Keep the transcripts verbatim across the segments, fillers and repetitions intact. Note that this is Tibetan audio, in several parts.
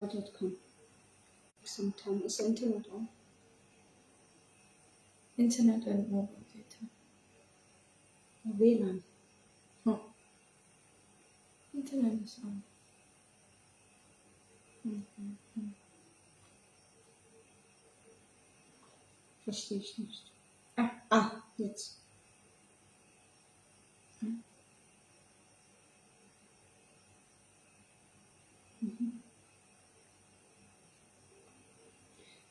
Dot com. Sometime is internet on. Internet and mobile data. V lan. Oh. Internet is on. Mhm, mhm. Verstehe ich nicht. Ah, ah, jetzt. Mhm.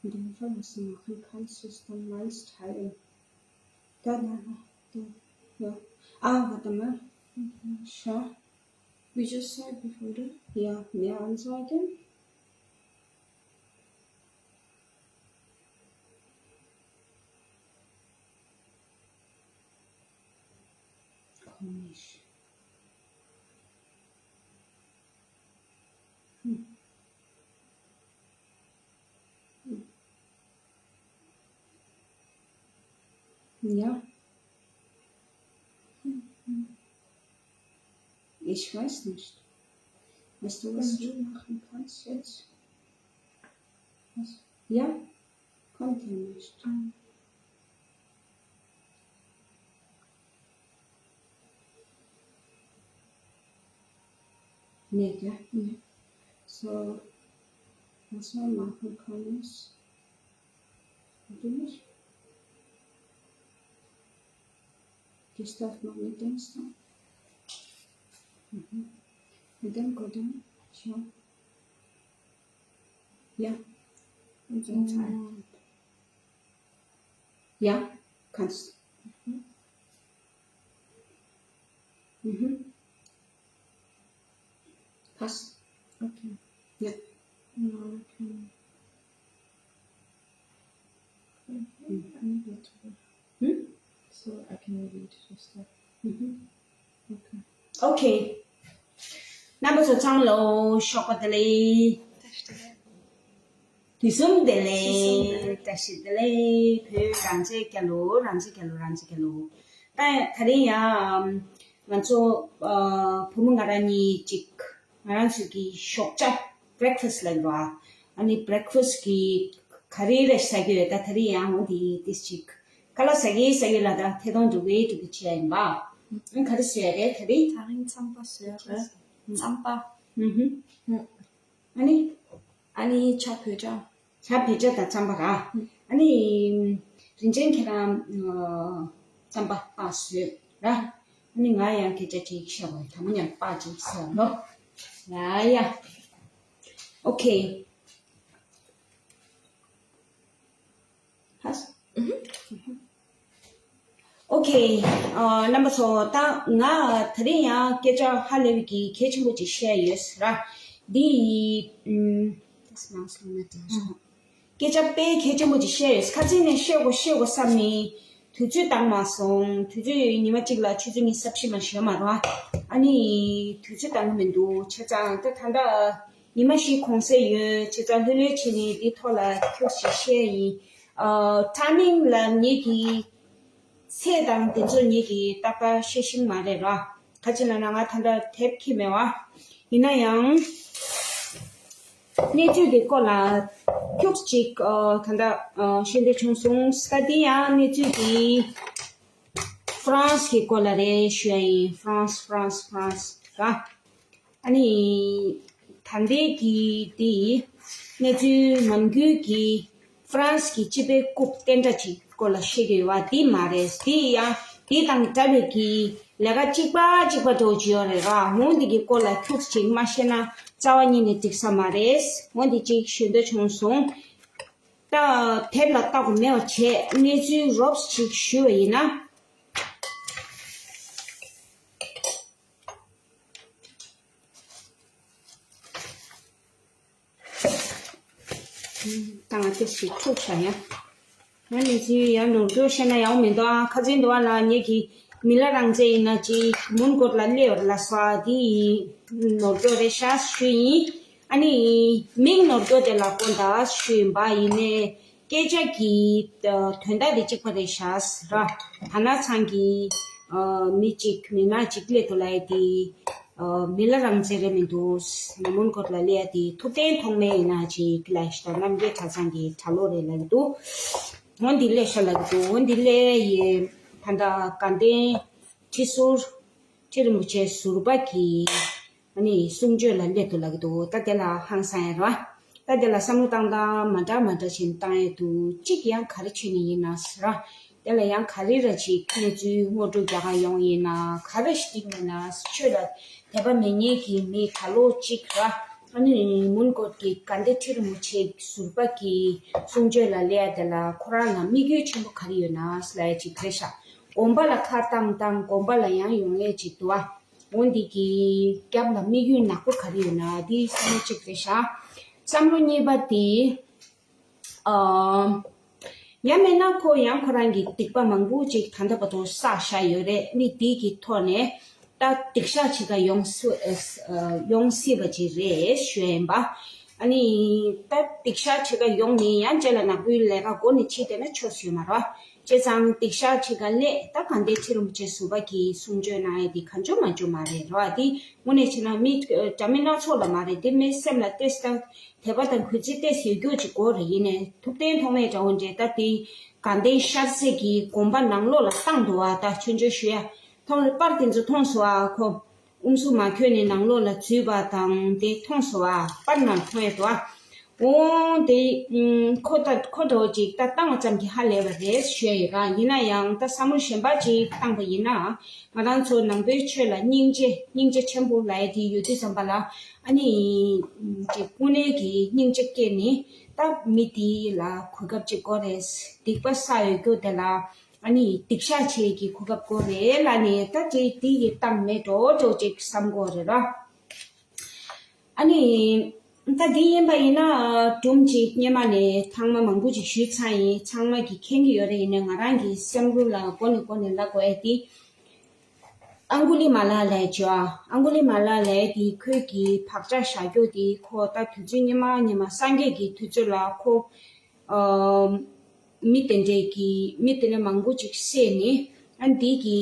Wenn du Informationen machen kannst, ist dann meist teilen. Da, da, da, da, ja. Ah, warte mal. Schau. We just saw it before, oder? Ja, mehr anzeigen. Komisch. Hm. Hm. Ja. Hm, hm. Ich weiß nicht. Weißt du, was du machen kannst jetzt? Was? Ja? Kommt ja nicht. Nee, gell? Nee. So, was man machen kann, ist, natürlich. Gehst du auf Magnetdienst? Mhm. Und dann Codon, schau. Ja. Und so Zeit. Ja, kannst. Mhm. Mhm. Passt. Okay. Ja. No, okay. Mhm. I need to. Hm? So I can read the stuff. Mhm. Okay. Okay. རྣམ་པ་ཚོ་ཚང་མ་ལ་ཞོགས་པ་བདེ་ལེགས། དུས་གསུམ་བདེ་ལེགས། བཀྲ་ཤིས་བདེ་ལེགས། བོད་རང་བཙན་རྒྱལ་ལོ། རང་བཙན་རྒྱལ་ལོ། རང་བཙན་རྒྱལ་ལོ། ད་ད་རིང་ཡང་ང་ཚོ་ཨ་བུ་མོ་ང་རང་གཉིས་ཅིག་ང་རང་ཚོ་གི་ཞོགས་ཇ། breakfast ལབ་ར། ཨ་ནི་breakfast གི་ག་རེ་རེ་ཟ་གི་ཡོད། ད་ད་རིང་ཡང་འོ་འདི་ཏིས་ཅིག་ཁ་ལག་ཟ་གི་ཟ་གི་ལ་ད་ཐད་གཏོང་འགྲོ་གི་འགྲོ་གི་བྱས་ཡིན་པ། ཨ་ག་རེ་ཟ་ཡ་རེད་ད་རིང་། ད་རིང་རྩམ་པ་ཟ་ཡ་རེད། རྩམ་པ། ཨ་ནི། ཨ་ནི་ཇ་བོད་ཇ། ཇ་བོད་ཇ་དང་རྩམ་པ་ར། ཨ་ནི། རིན་ཆེན་ཁྱེད་རང་། རྩམ་པ་པགས་བཟོས་ར། ཨ་ནི་ང་ཡང་སྐད་ཆ་ཅིག་བཤད་པ་དང་མཉམ་པགས་ཅིག་བཟོས་ལོ། ཡ་ཡ། ཨོ་ཁེ། ཧ། ཨོ་ཁེ། རྣམ་པ་ཚོ་ད་ང་དེ་རིང་ཡང་སྐད་ཆ་ཧ་ལས་པའི་གི་གལ་ཆེན་པོ་ཅིག་བཤད་ཡོད་ར། འདི་ཡི། སྐད་ཆ་དཔེ་གལ་ཆེན་པོ་ཅིག་བཤད་ཡོད། ཁ་ཚིག་ནས་བཤད་དགོས་བཤད་དགོས་བསམ་ནས་དུས་ཚོད་བཏང་མ་སོང་། དུས་ཚོད་ཉི་མ་གཅིག་ལ་ཆུ་ཚོད་གཉིས་གསལ་བཤད་མ་ཞུས་མ་རེད་བ། ཨ་ནི་དུས་ཚོད་བཏང་གི་མི་འདུག་བྱས་ཙང་ད་ད་ལྟ་ཉི་མ་བཞི་གུང་སེང་ཡོད། བྱས་ཙང་ལྷོད་ལྷོད་བྱས་ནས་འདི་ཐོག་ལ་ཁྱུག་ཅིག་བཤད་ཡིན། ཨ་ཊའི་མིང་ལ་ངེད་ཀྱི་ཚེས་དང་དེ་ཚོ་ངེད་ཀྱིས་ཏག་ཏག་ཤེས་ཤིང་མ་རེད་ར། ག་ཅི་ལབ་ན་ང་ད་ལྟ་དེབ་ཁྱེར་མེད་བ། ཡིན་ན་ཡང་། གནས་ཚུལ་དེ་སྐོར་ལ་ཁྱུག་ཅིག་ཨ་ད་ལྟ་ཨ་ཤེས་འདོད་བྱུང་སོང་། ད་དེ་ཡང་གནས་ཚུལ་དེ་ཧྥ་རན་སི་གི་སྐོར་ལ་རེད་ཞུ་ཡ་ཡིན། ཧྥ་རན་སི་ཧྥ་རན་སི་ཧྥ་རན་སི་ར། ཨ་ནི། ད་ལྟའི་གི་དེ་གནས་ཚུལ་ནམ་རྒྱུན་གྱི་ཧྥ་རན་སི་གི་སྤྱི་པའི་རྐུབ་བསྟན་དགྲ་ཅིག་སྐོར་ལ་བཤད་ཀྱི་ཡོད་པ་འདི་མ་རེད། འདི་ཡང་འདི་དང་འདྲ་བའི་གི་ལས་ཀ་གཅིག་པ་གཅིག་པ་འདྲ་བོ་ཅིག་ཡོད་རེད་ར། འོ་འདི་གི་སྐོར་ལ་ཁྱུག་ཅིག་མ་བཤད་ན་རྩ་བ་ཉིད་ནས་འགྲིག་ས་མ་རེད། འོ་འདི་ཅིག་ཞུ་འདོད་བྱུང་སོང་། ད་དེབ་ལ་ལྟ་དགོས་མེད་པ་བྱས། གནས་ཚུལ་རོབ་ཅིག་ཞུས་པ་ཡིན་ན། ད་ང་དེ་ཞིག་འཁྲུག་བྱ་ཡ། ང་ནི་ཅི་ཡང་ནོར་འཁྲུལ་བཤད་ན་ཡག་མི་འདུག་ཨ། ཁ་ཚིག་འདུག་ཨ་ལ་ངེད་ཀྱི་མི་ལ་རང་བཙན་ཡིན་ན་ཅིག་མོན་གྷོ་ལ་སླེབས་ཡོད་ལ་སོ། ཨ་དེ་ཡིན་ནོར་འཁྲུལ་རེད་ཤག་ཞུས་ཡིན། ཨ་ནི་མིང་ནོར་འཁྲུལ་དེ་ལ་དགོངས་དག་ཞུས་ཡིན་པ། ཡིན་ནའི་སྐད་ཆ་གི་དོན་དག་དེ་གཅིག་པ་རེད་ཤག་ར། ད་ན་ཚང་གི་མི་གཅིག་མི་སྣ་གཅིག་སླེབས་འདུག་ལ། ཨ་དེ། མི་ལ་རང་བཙན་རེད་མི་འདུག་མོན་གྷོ་ལ་སླེབས་ཡ་དེ་ཐུབ་བསྟན་ཐོགས་མེད་ཡིན་ན་ཅིག་ལབ་ཤག་རྣམ་རྒྱལ་གྲྭ་ཚང་གི་གྲྭ་ལོག་རེད་ལབ་ཀྱི་འདུག་འོ་འདི་སླེབས་ཤག་ལབ་ཀྱི་འདུག་འོ་འདི་སླེབས་ཡི་ད་ལྟ་དགའ་ལྡན་ཁྲི་ཟུར་ཁྲི་རིན་པོ་ཆེ་ཟུར་པ་གི་ཨ་ནི་གསུང་ཆོས་ལ་སླེབས་འདུག་ལབ་ཀྱི་འདུག་ད་དེ་ལ་ཧང་སང་ཡ་རེད་བ། ད་དེ་ལ་བསམ་བློ་བཏང་སྟངས་མ་འདྲ་མ་འདྲ་བྱས་ནས་བཏང་ཡ་འདུག་གཅིག་ཡང་ག་རེ་བྱས་ནས་ཡིན་ན་ཟེར་བ། དེ་ལ་ཡང་ག་རེ་ར་ཅིག་གནས་ཚུལ་ངོ་སྤྲོད་རྒྱག་ག་ཡོང་ཡིན་ན་ག་རེ་ཞིག་ཡིན་ན་ཆོས་ལ་དད་པ་མེད་མཁན་གྱི་མི་གྲྭ་ལོག་གཅིག་ར། ཨ་ནི་མོན་གྷོ་གི་དགའ་ལྡན་ཁྲི་རིན་པོ་ཆེ་ཟུར་པ་གི་གསུང་ཆོས་ལ་སླེབས་ཡ་དེ་ལ་ཁོ་རང་ལ་དམིགས་ཡུལ་ཆེན་པོ་ག་རེ་ཡོད་ན་ལབ་ཡ་ཅིག་རེད་ཤག་དགོན་པ་ལ་ཁ་བཏང་བཏང་དགོན་པ་ལ་ཡང་ཡོང་ཡས་ཅིག་འདུག་ཨ། འོ་འདི་གི་རྒྱབ་ལ་དམིགས་ཡུལ་ནག་པོ་ག་རེ་ཡོད་ན་འདི་བསམ་བློ་གཅིག་རེད་ཤག་བསམ་བློ་གཉིས་པ་འདི། ཨ། ཡང་མིན་ན་ཁོ་ཡང་ཁོ་རང་གི་སྡིག་པ་མང་པོ་ཅིག་ད་ལྟ་བར་དུ་བསགས་བཞག་ཡོད་རེད། ནི་འདི་གི་ཐོག་ནས་ད་སྡིག་བཤགས་བྱེད་ག་ཡོང་སྲིད་ཡོང་སྲིད་པ་ཅིག་རེད་ཞུ་ཡ་ཡིན་པ། ཨ་ནི་ད་སྡིག་བཤགས་བྱེད་ག་ཡོང་ནས་ཡང་རྗེས་ལ་ནག་པོའི་ལས་ཀ་འགོ་ནས་བྱེད་བསྡད་ན་ཆོག་ཡོད་མ་རེད། བྱས་ཙང་སྡིག་བཤགས་བྱེད་ག་སླེབས་ད་དགའ་ལྡན་ཁྲི་རིན་པོ་ཆེ་ཟུར་པ་གིས་གསུང་ཆོས་གནང་ཡ་དེ་གང་བྱུང་མང་བྱུང་མ་རེད་རོ། དེ་དངོས་གནས་བྱས་ན་མི་འདྲ་མི་སྣ་ཚོགས་ལ་མ་རེད། དེ་མི་སེམས་ལ་ཏོག་ཙམ་དད་པ་དང་གུས་བརྩི་ཏོག་ཙམ་ཡོད་རྒྱུ་ཅིག་དགོས་རེད། ཡིན་ནའི་ཐུབ་བསྟན་ཐོགས་མེད་འདྲ་བོ་འདྲ་ད་དེ་དགའ་ལྡན་ཤར་རྩེ་གི་དགོན་པ་ནང་ལོགས་ལ་བཏང་འདུག་བ། ད་ཆོས་ཆོས་ཞུ་ཡ་མཐོང་རེད། པར་དེ་ཚོ་མཐོང་སོང་བ། ཁོ་ཨུམ་སུ་མ་ཁྱོད་ནས་ནང་ལོགས་ལ་འཛུལ་བ་དང་དེ་མཐོང་སོང་བ། པར་ནང་མཐོང་ཡོད་དོ། འོ་དེ་ཁོ་ད་ཁོ་འདྲ་བོ་ཅིག་ད་བཏང་བ་ཙམ་གྱིས་ཧ་ལས་པ་རེད་ཞུ་ཡ་ཡོད་ར། ཡིན་ན་ཡང་ད་བསམ་བློ་གཞན་པ་ཅིག་བཏང་པ་ཡིན་ན་ང་རང་ཚོ་ནང་པའི་ཆོས་ལ་སྙིང་རྗེ་སྙིང་རྗེ་ཆེན་པོ་ལབ་ཡ་དེ་ཡོད་དུས་ཙམ་པ་ལ་ཨ་ནི་ཅིག་དངོས་གནས་ཀྱི་སྙིང་རྗེ་སྐྱེས་ནས་ད་མི་དེ་ལ་གོ་སྐབས་ཅིག་དགོས་རེད། སྡིག་པ་བསགས་ཡོད་རྒྱུ་དེ་ལ། ཨ་ནི་སྡིག་བཤགས་བྱེད་ཀྱི་གོ་སྐབས་དགོས་རེད་ལབ་ནས་ད་དེ་དེ་ཡི་གཏམ་མེད་འགྲོ་འགྲོ་ཅིག་བསམ་དགོས་རེད་ར། ཨ་ནི་ད་དེ་ཡིན་པ་ཡིན་ན་སྒྲུང་ཅིག་སྔོན་མ་ནས་ཚང་མ་མང་པོ་ཅིག་ཞུས་ཚར་ཡིན། ཚང་མ་གིས་མཁྱེན་གྱི་ཡོད་རེད། ཡིན་ནའི་ང་རང་གི་སེམས་རུ་ལ་མགོ་ནས་མགོ་ནས་ལབ་དགོས་ཡ་དེ། ཨང་གུ་ལི་མ་ལ་ལབ་ཡ་ཅིག་ཡོད། ཨང་གུ་ལི་མ་ལ་ལབ་ཡ་དེ་ཁོས་ཀྱི་བག་ཆགས་བཞག་རྒྱུ་དེ་ཁོ་ད་དུས་ཚོད་སྔོན་མ་སྔོན་མ་སངས་རྒྱས་ཀྱི་དུས་ཚོད་ལ་ཁོ། ཨ། མི་དེ་འདྲས་ཀྱི་མི་དེ་འདྲ་མང་པོ་ཅིག་བསད་ནས་ཨ་འདི་གི་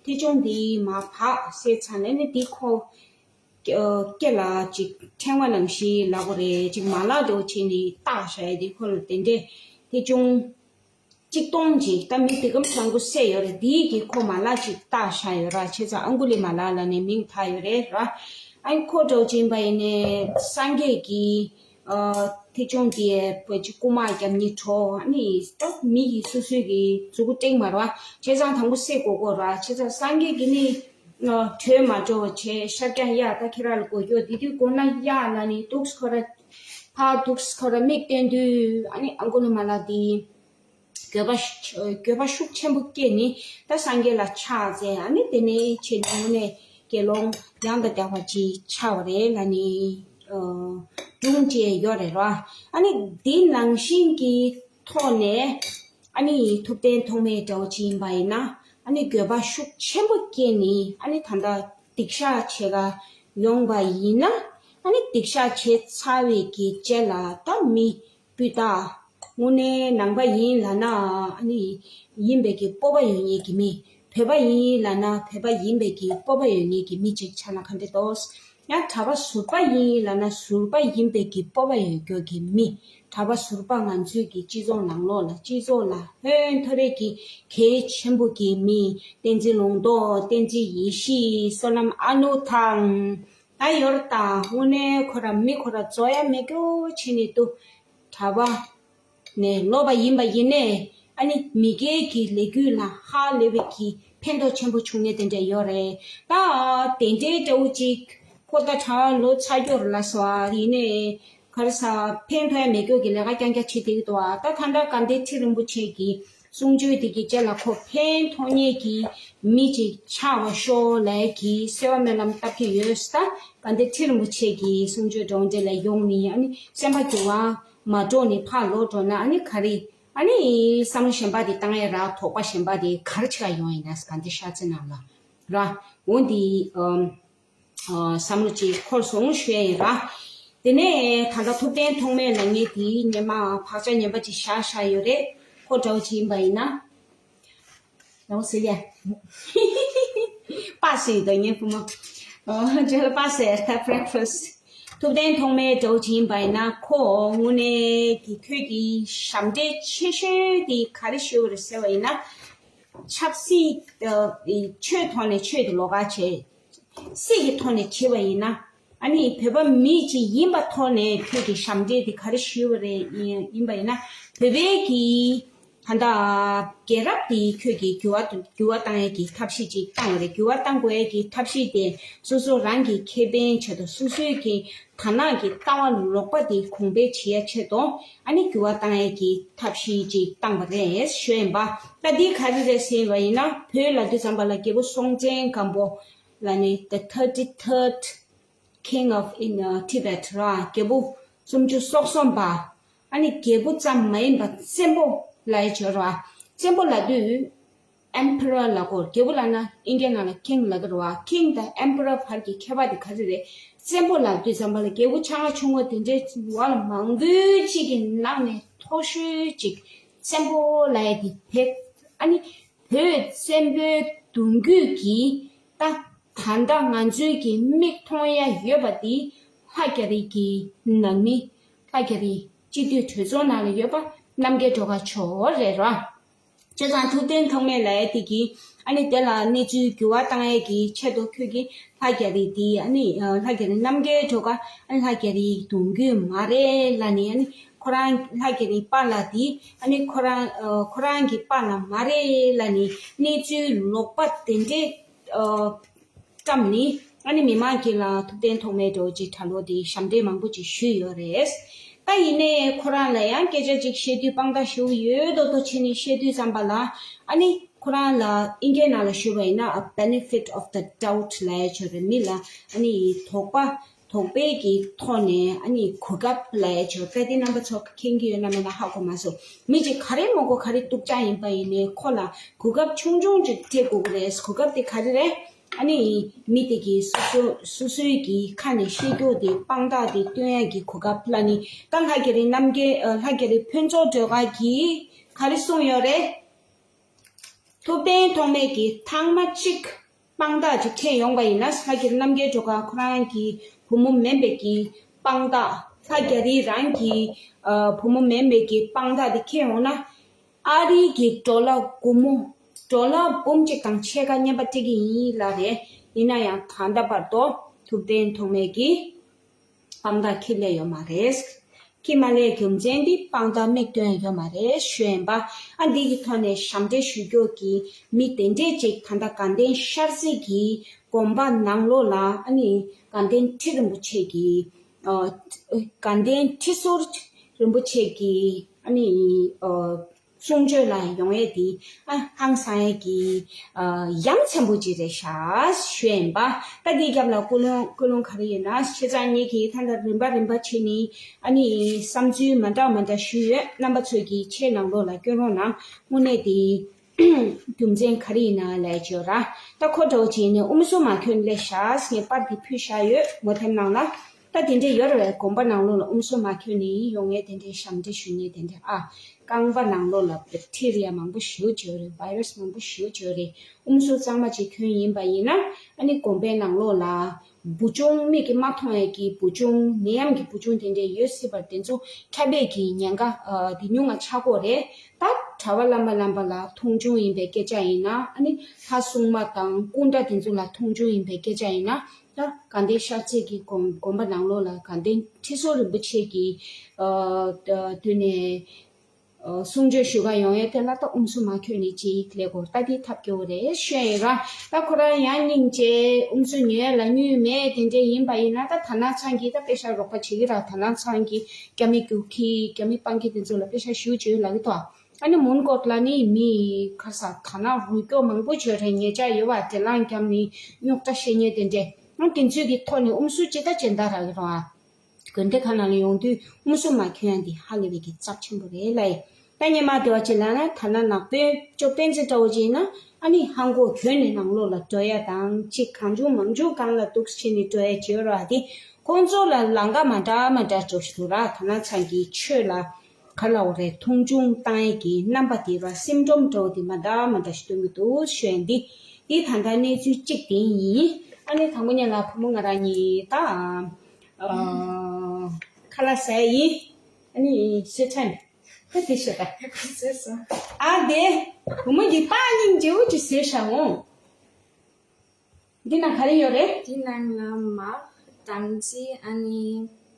ཐེ་ཆུང་འདི་མར་བབས་བསད་ཚར་ནས་ནི་འདི་ཁོ་སྐེ་ལ་ཅིག་ཕྲེང་བ་ནང་བཞིན་ལབ་དགོས་རེད། ཅིག་མ་ལག་འདྲ་བོ་བྱས་ནས་བཏགས་བཞག་ཡ་དེ་ཁོ་ལ་དེ་འདྲས་ཐེ་ཆུང་གཅིག་སྟོང་ཅིག་ད་མི་དེ་ག་མང་པོ་བསད་ཡོད་རེད། འདི་གི་ཁོ་མ་ལག་ཅིག་བཏགས་བཞག་ཡོད་ར། བྱས་ཙང་ཨང་གུ་ལི་མ་ལ་ལབ་ནས་མིང་བཏགས་ཡོད་རེད་ར། ཨ་ནི་ཁོ་འདྲ་བོ་ཅིག་ཡིན་པ་ཡིན་ནའི་སངས་རྒྱས་ཀྱི། ཨ། ཐེ་ཆུང་དེ་བོད་ཀྱི་རྐུ་མ་རྒྱབ་ནི་གྲོགས་ཨ་ནི་ད་མི་ཡི་སོ་སོའི་གི་གཟུགས་པོ་སྟེང་མ་རེད་བ། བྱས་ཙང་དང་པོ་བསད་དགོས་དགོས་ར། བྱས་ཙང་སངས་རྒྱས་ཀྱི་ནི་ཨ་གྲོས་མ་འགྲོ་བ་བྱས་ཤར་རྒྱག་ཡ་ད་ཁྱེད་རང་ལ་གོ་རྒྱུ་དེ་དུས་གོ་ན་ཡ་ལ་ནི་འདུག་ཁོ་ར་ཕར་འདུག་ཁོ་ར་མིག་བསྟན་དུས་ཨ་ནི་ཨང་གུ་ལི་མ་ལ་དེ་འགྱོད་པ་འགྱོད་པ་ཤུགས་ཆེན་པོ་སྐྱེས་ནི་ད་སངས་རྒྱས་ལ་ཕྱག་འཚལ། ཨ་ནི་དེ་ནས་ཆེད་དུ་དངོས་གནས་དགེ་སློང་ཡང་དང་བསྐྱར་བ་ཅིག་ཆགས་པ་རེད་ལབ་ནི། སྒྲུང་བཅས་ཡོད་རེད་ར། ཨ་ནི་འདི་ནང་བཞིན་གྱི་ཐོག་ནས་ཨ་ནི་ཐུབ་བསྟན་ཐོགས་མེད་འདྲ་བོ་ཅིག་ཡིན་པ་ཡིན་ན་ཨ་ནི་འགྱོད་པ་ཤུགས་ཆེན་པོ་སྐྱེས་ནི་ཨ་ནི་ད་ལྟ་སྡིག་བཤགས་བྱེད་ག་ཡོང་པ་ཡིན་ན་ཨ་ནི་སྡིག་བཤགས་བྱས་ཚར་བའི་གི་རྗེས་ལ་ད་མི་སྤུས་དག་དངོས་གནས་ནང་པ་ཡིན་ལབ་ན་ཨ་ནི་ཡིན་པའི་གི་སྤོབས་པ་ཡོད་མཁན་གྱི་མི། བོད་པ་ཡིན་ལབ་ན་བོད་པ་ཡིན་པའི་གི་སྤོབས་པ་ཡོད་མཁན་གྱི་མི་ཅིག་ཆགས་ན་ག་འདྲ་འདུག་ཡང་གྲྭ་པ་ཟུར་པ་ཡིན་ལབ་ན་ཟུར་པ་ཡིན་པའི་གི་སྤོབས་པ་ཡོད་རྒྱུ་གི་མི། གྲྭ་པ་ཟུར་པ་ང་ཚོའི་གི་སྤྱི་ཚོགས་ནང་ལོགས་ལ་སྤྱི་ཚོགས་ལ་ཧོན་ཐོར་རེ་གི་གལ་ཆེན་པོ་གི་མི། བསྟན་འཛིན་ལུང་རྟོགས། བསྟན་འཛིན་ཡེ་ཤེས། བསོད་ནམས་ཨ་ནུ་ཐང་། ད་ཡོར་ད་དངོས་གནས་ཁོ་ར་མི་ཁོ་ར་རྫོགས་ཡ་མེད་རྒྱུ་བྱས་ནས་འདུག་གྲྭ་པ་ནས་ལོག་པ་ཡིན་པ་ཡིན་ནའི་ཨ་ནི་མི་སྒེར་གྱི་ལས་འགུལ་ལ་ཧ་ལས་པའི་གི་ཕན་ཐོགས་ཆེན་པོ་བྱུང་ནས་དེ་འདྲ་ཡོད་རེད། ད་དེ་འདྲའི་འདྲ་བོ་ཅིག་ཁོ་ད་གྲྭ་པ་ལོ་ཚ་རྒྱུར་ལ་སོགས་ཡིན་ནའི་ག་རེ་ཟ་ཕན་ཐོགས་ཡ་མེད་རྒྱུ་གི་ལས་ཀ་རྐྱང་རྐྱང་བྱེད་བསྡད་ཀྱི་འདུག་ཨ་ད་ད་ལྟ་དགའ་ལྡན་ཁྲི་རིན་པོ་ཆེ་གི་གསུང་ཆོས་དེ་གི་རྗེས་ལ་ཁོ་ཕན་ཐོགས་མཁན་གྱི་མི་ཅིག་ཆགས་པ་ཤོག་ལབ་ཀྱི་གསོལ་བ་སྨོན་ལམ་བཏབ་ཀྱི་ཡོད། ད་དགའ་ལྡན་ཁྲི་རིན་པོ་ཆེ་གི་གསུང་ཆོས་འདྲ་བོ་འདི་ལ་ཡོང་ནི་ཨ་ནི་སེམས་པ་འགྱུར་བ་མ་འགྲོ་ནི་ཕར་ལོག་འགྲོ་ན་ཨ་ནི་ག་རེ་ཨ་ནི་བསམ་བློ་གཞན་པ་དེ་བཏང་ཡ་ར། དོགས་པ་གཞན་པ་དེ་ག་རེ་བྱེད་ཡ་ཡོང་ཡིན་ན་དགའ་ལྡན་ཤར་རྩེ་ནང་ལ་ར། འོ་འདི་ཨམ། ཨ། བསམ་བློ་ཅིག་འཁོར་སོང་ཞུ་ཡ་ཡིན་ར། དེ་ནས་ད་ལྟ་ཐུབ་བསྟན་ཐོགས་མེད་ལབ་མཁན་དེའི་སྔོན་མ་བག་ཆགས་ངན་པ་ཅིག་བཞག་བཞག་ཡོད་རེད། ཁོ་འདྲ་བོ་ཅིག་ཡིན་པ་ཡིན་ན། འདྲ་བོ་ཟེར་ཡ། པ་སེ་ཡི་དོན་གཉེར་ཕུ་མོ། ཨོ། ཇོ་ལ་པ་ཟེར་ད་breakfast། ཐུབ་བསྟན་ཐོགས་མེད་འདྲ་བོ་ཅིག་ཡིན་པ་ཡིན་ན། ཁོ་དངོས་གནས་ཀྱི་ཁོས་ཀྱི་ཞབས་འདྲེན་ཆེ་ཤོས་དེ་ག་རེ་ཞུས་པ་རེད་ཟེར་བ་ཡིན་ན། ཆབ་སྲིད། ཨ། ཆོས་ཐོག་ནས་ཆོས་དེ་ལོགས་ཀ་བྱས། སྲིད་ཀྱི་ཐོག་ནས་བྱས་པ་ཡིན་ན། ཨ་ནི་བོད་པ་མི་གཅིག་ཡིན་པ་ཐོག་ནས་ཁོས་ཀྱི་ཞབས་འདྲེན་དེ་ག་རེ་ཞུས་པ་རེད། ཡིན་ཡིན་པ་ཡིན་ན། བོད་པའི་གི་ད་ལྟ་རྒྱལ་རབས་དེ་ཁོས་ཀྱི་འགྱུར་བ་འགྱུར་བ་བཏང་ཡས་ཀྱི་ཐབས་ཤེས་ཅིག་བཏང་བ་རེད། འགྱུར་བ་བཏང་དགོས་ཡས་ཀྱི་ཐབས་ཤེས་དེ། སོ་སོ་རང་གི་ཁེ་ཕན་ཆེད་དུ། སོ་སོའི་གི་དར་ནག་གི་ལྟ་བ་ལོག་པ་དེ་གོང་འཕེལ་བྱེད་ཡ་ཆེད་དུ། ཨ་ནི་འགྱུར་བ་བཏང་ཡས་ཀྱི་ཐབས་ཤེས་ཅིག་བཏང་བ་རེད་ཞུ་ཡིན་པ། ད་འདི་ག་རེ་རེད་ཟེར་བ་ཡིན་ན། བོད་ལབ་དུས་ཙམ་པ་ལ་རྒྱལ་པོ་སྲོང་བཙན་སྒམ་པོ་ལ་ནི། the thirty-third king of in, uh, Tibet ར། རྒྱལ་པོ་སུམ་ཅུ་སོ་གསུམ་པ། ཨ་ནི་རྒྱལ་པོ་ཙམ་མ་ཡིན་པ་བཙན་པོ་ལབ་ཡས་ཅིག་ཡོད་རེད་བ། བཙན་པོ་ལབ་དུས་emperor ལབ་དགོས། རྒྱལ་པོ་ལབ་ན་ཨིན་སྐད་ནང་ལ་king ལབ་ཀྱི་རེད་བ། king དང་emperor བར་གྱི་ཁྱད་པར་དེ་ག་རེ་རེད། བཙན་པོ་ལབ་དུས་ཙམ་པ་ལ་རྒྱལ་པོ་ཆུང་ང་ཆུང་ངུ་དེ་འདྲའི་བ་ལ་མང་པོའི་གཅིག་གི་ནང་ནས་མཐོ་ཤོས་གཅིག་བཙན་པོ་ལབ་ཡས་དེ་བོད། ཨ་ནི་བོད་བཙན་པོའི་གདུང་རྒྱུད་ཀྱི་ད་ད་ལྟ་ང་ཚོའི་གི་མིག་མཐོང་ཡ་ཡོད་པ་དེ་ལྷ་རྒྱ་རི་གི་ནང་མི། ལྷ་རྒྱ་རི་སྤྱི་འཐུས་གྲོས་ཚོགས་ནང་ལ་ཡོད་པ་རྣམ་རྒྱལ་སྒྲོལ་དཀར་མཆོག་རེད་ར། བྱས་ཙང་ཐུབ་བསྟན་ཐོགས་མེད་ལབ་ཡས་དེ་གིས། ཨ་ནི་དེ་ལ་གནས་ཚུལ་འགྱུར་བ་བཏང་ཡས་ཀྱི་ཆེད་དུ་ཁོས་ཀྱི་ལྷ་རྒྱ་རི་དེ། ཨ་ནི་ལྷ་རྒྱ་རི་རྣམ་རྒྱལ་སྒྲོལ་དཀར། ཨ་ནི་ལྷ་རྒྱ་རིའི་གདུང་རྒྱུད་མ་རེད་ལབ་ནི། ཨ་ནི་ཁོ་རང་ལྷ་རྒྱ་རིའི་པཱ་ལགས་དེ། ཨ་ནི་ཁོ་རང་ཁོ་རང་གི་པཱ་ལགས་མ་རེད་ལབ་ནི་གནས་ཚུལ་ལོག་པ་དེ་འདྲས། ཨ། བཀྲམ་ནི། ཨ་ནི་མི་མང་གི་ལ་ཐུབ་བསྟན་ཐོགས་མེད་འདྲ་བོ་ཅིག་གྲྭ་ལོག་དེ་ཞབས་འདྲེན་མང་པོ་ཅིག་ཞུས་ཡོད་རེད། ད་ཡིན་ནའི་ཁོ་རང་ལ་ཡང་སྐད་ཆ་ཅིག་བཤད་དུས། དཔང་རྟགས་ཞུ་ཡོད་མདོག་མདོག་བྱས་ནས་བཤད་དུས་ཙམ་པ་ལ། ཨ་ནི་ཁོ་རང་ལ་ཨིན་སྐད་ནང་ལ་ཞུས་པ་ཡིན་ན། a benefit of the doubt ལབ་ཡས་ཅིག་ཡོད་རེད། མི་ལ་ཨ་ནི་དོགས་པ། དོགས་པའི་གི་ཐོག་ནས་ཨ་ནི་གོ་སྐབས་ལབ་ཡས་ཅིག་ཡོད་རེད། ད་དེ་རྣམ་པ་ཚོ་མཁྱེན་གྱི་ཡོད་ན་མེད་ན་ཧ་གོ་མ་སོང་། མི་ཅིག་ག་རེ་མ་གོ་ག་རེ་སྡུག་ཅག་ཡིན་པ་ཡིན་ནའི། ཁོ་ལ་གོ་སྐབས་ཆུང་ཆུང་ཅིག་སྤྲད་དགོས་ཀྱི་རེད། གོ་སྐབས་དེ་ག་རེ་རེད། ཨ་ནི་མི་དེ་གིས་སོ་སོ་སོ་སོའི་གི་ཁ་ནས་བཤད་རྒྱུ་དེ་དཔང་རྟགས་དེ་སྟོན་ཡ་གི་གོ་སྐབས་ལབ་ནི། ད་ལྷ་རྒྱ་རི་རྣམ་རྒྱལ། ཨ། ལྷ་རྒྱ་རི་ཕུན་ཚོགས་སྒྲོལ་དཀར་གྱིས་ག་རེ་གསུངས་ཡོད་རེད། ཐུབ་བསྟན་ཐོགས་མེད་ཀྱིས་ཐེངས་མ་གཅིག་དཔང་རྟགས་ཅིག་འཕྲད་ཡོང་པ་ཡིན་ན། ལྷ་རྒྱ་རི་རྣམ་རྒྱལ་སྒྲོལ་དཀར་ཁོ་རང་གི་བུ་མོ་མིན་པའི་གི་དཔང་རྟགས། ལྷ་རྒྱ་རི་རང་གི། ཨ། བུ་མོ་མིན་པའི་གི་དཔང་རྟགས་དེ་འཁྱེར་ཡོང་ན། ཨ་རི་གི་ཌོ་ལར་སྒོར་མོ། ཌོ་ལར་འབུམ་གཅིག་དང་ཕྱེད་ཀ་རྔན་པ་སྤྲད་ཀྱི་ཡིན་ལབ་རེད། ཡིན་ན་ཡང་ད་ལྟ་བར་དུ་ཐུབ་བསྟན་ཐོགས་མེད་ཀྱིས་དཔང་རྟགས་འཁྱེར་སླེབས་ཡོད་མ་རེད། འཁྱེར་མ་སླེབས་རྒྱུ་མཚན་འདི་དཔང་རྟགས་མིག་སྟོན་ཡོད་མ་རེད་ཞུ་ཡིན་པ། ཨ། འདི་གི་ཐོག་ནས་ཞབས་འདྲེན་ཞུ་རྒྱུ་གི་མི་དེ་འདྲས་ཅིག་ད་ལྟ་དགའ་ལྡན་ཤར་རྩེ་གི་དགོན་པ་ནང་ལོགས་ལ། ཨ་ནི་དགའ་ལྡན་ཁྲི་རིན་པོ་ཆེ་གི། ཨ། དགའ་ལྡན་ཁྲི་ཟུར་རིན་པོ་ཆེ་གི། ཨ་ནི། ཨ། གསུང་ཆོས་ལ་ཡོང་ཡས་དེ། ཨ། ཧང་སང་ཡས་ཀྱི། ཨ། ཡ་མཚན་པོ་ཅིག་རེད་ཤག་ཞུ་ཡིན་པ། ད་འདིའི་རྒྱབ་ལ་ཀུན་སློང་ཀུན་སློང་ག་རེ་ཡོད་ན། བྱས་ཙང་ངེད་ཀྱིས་ད་ལྟ་རིམ་པ་རིམ་པ་བྱས་ནས། ཨ་ནི་བསམ་ཚུལ་མ་འདྲ་མ་འདྲ་ཞུས་ཡོད། རྣམ་པ་ཚོས་ཀྱིས་ཆེད་ནང་ལོགས་ལ་སྐྱོན་རོགས་གནང་། དངོས་གནས་དེ་རྒྱུ་མཚན་ག་རེ་ཡིན་ན་ལབ་ཡས་ཅིག་ཡོད་ར། ད་ཁོ་འདྲ་བོ་བྱས་ནས་ཨུམ་སུ་མ་ཁྱོན་སླེབས་ཤག་ངས་པར་དེ་ཕུལ་བཞག་ཡོད། ངོ་དེབ་ནང་ལ། ད་དེ་འདྲས་ཡོད་རེད་པས། དགོན་པ་ནང་ལོགས་ལ་ཨུམ་སུ་མ་ཁྱོན་ནས་ཡོང་ངས་དེ་འདྲས་ཞབས་འདྲེན་ཞུ་ངས་དེ་འདྲས། ཨ། རྐང་པ་ནང་ལོགས་ལ་བེག་ཊི་རི་ཡ་མང་པོ་ཞེ་པོ་ཅིག་ཡོད་རེད། བྷའི་རས་མང་པོ་ཞེ་པོ་ཅིག་ཡོད་རེད། ཨུམ་སུ་གཙང་མ་ཅིག་གྱོན་ཡིན་པ་ཡིན་ན། ཨ་ནི་དགོན་པའི་ནང་ལོགས་ལ་འབུ་ཆུང་། མིག་གིས་མ་མཐོང་ཡས་ཀྱི་འབུ་ཆུང་། ནད་ཡམས་ཀྱི་འབུ་ཆུང་དེ་འདྲས་ཡོད་སྲིད་པ། དེ་ཚོ་ཁྱབ་པའི་གི་ཉེན་ཁ། ཨ། དེ་ཉུང་ང་ཆགས་ཀྱི་ཡོད་རེད། ད་གྲྭ་པ་བླ་མ་རྣམ་པ་ལ་མཐོང་ཆུང་ཡིན་པའི་སྐད་ཆ་ཡིན་ན། ཨ་ནི་ལྷ་སྲུང་མ་དང་སྐུ་འདྲ་དེ་ཚོ་ལ་མཐོང་ཆུང་ཡིན་པའི་སྐད་ཆ་ཡིན་ན། ད་དགའ་ལྡན་ཤར་རྩེ་གི་དགོན་དགོན་པ་ནང་ལོགས་ལ་དགའ་ལྡན་ཁྲི་ཟུར་རིན་པོ་ཆེ་གི། ཨ། ད་དུས་ནས། ཨ། གསུང་ཆོས་ཞུ་ག་ཡོང་ཡས་དེ་ལ་ད་ཨུམ་སུ་མ་ཁྱོན་ནས་ཅིག་ལས་སྐོར་ད་དེ་ཐབས་སྐྱོ་བོ་རེད་ཞུ་ཡིན་ར། ད་ཁོ་རང་ཡང་སྙིང་རྗེ། ཨུམ་སུ་ཉོ་ཡས་ལ་དངུལ་མེད། དེ་འདྲས་ཡིན་པ་ཡིན་ན། ད་དར་ནག་ཚང་གིས་ད་པེ་ཤ་རོགས་པ་བྱེད་ཀྱི་ར། དར་ནག་ཚང་གི་རྒྱ་མི་རྒྱུག་ཁྱི། རྒྱ་མི་སྤང་ཁྱི་དེ་ཚོ་ལ་པེ་ཤ་ཞུ་བྱོས་ལབ་ཀྱི་འདུག་ཨ་ནི་མོན་གྷོ་ལ་ནི་མི་ག་ས་ག་ན་རུལ་སྐྱོ་མང་པོ་བྱོས་རེད། ཉེས་ཆད་ཡོད་པ། དེ་ལའང་རྒྱབ་ནི་རྙོག་དྲ་བཤད་མཁན་དེ་འདྲས། ཨང་། དེ་ཚོའི་གི་ཐོག་ནས་ཨུམ་སུ་ཅི་ད་ཅི་འདྲ་རག་གི་རོ་ཨ། དགོན་སྡེ་ཁག་ནང་ལ་ཡོང་དུས་ཨུམ་སུ་མ་ཁྱོན་ཡ་འདི་ཧ་ལས་པའི་གི་རྩ་ཆེན་པོ་རེད་ལ་ཡིན། ད་ཉི་མ་དེ་བ་ཅི་ལ་ན་ཐ་ན་ནག་པོའི་ཅོ་པན་ཙི་འདྲ་བོ་ཅིག་ཡིན་ན། ཨ་ནི་ཧང་གོ་གྱོན་ནས་ནང་ལོགས་ལ་འགྲོ་ཡ་དང་། ཅིག་གང་བྱུང་མང་བྱུང་སྒང་ལ་འདུག་བྱས་ནས་འགྲོ་ཡ་བྱེད་རོ་ཨ། དེ་ཁོང་ཚོ་ལ་ལམ་ཁ་མ་འདྲ་མ་འདྲ་འགྲོ་ཞིག་འདུག་ར། དར་ནག་ཚང་གི་ཆོས་ལ་ག་ལབ་དགོས་རེད། མཐོང་ཆུང་བཏང་ཡས་ཀྱི་རྣམ་པ་དེ་ར། སིམ་ཊོམ་འདྲ་བོ་དེ་མ་འདྲ་མ་འདྲ་ཞིག་སྟོན་གྱི་འདུག་ཞུ་ཡ་འདི། འདི་ད་ལྟ་གནས་ཚུལ་གཅིག་དེ་ཡིན། ཨ་ནི་དང་པོ་ཉིད་ལ་བུ་མོ་ང་རང་གཉིས་དང་། ཨ། ཁ་ལག་ཟ་ཡི། ཨ་ནི་ཤེས་ཚན། ཁ་དེ་ཤེས་ད། ཁ་ཟས་སོ། ཨ་དེ། བུ་མོ་གི་པ་ནིང་ཇེ་བོ་ཅི་ཟེར་ཤ་འོང་། འདི་ན་ག་རེ་ཡོད་རེད། འདི་ནང་ལ་མར། དང་ཙི། ཨ་ནི་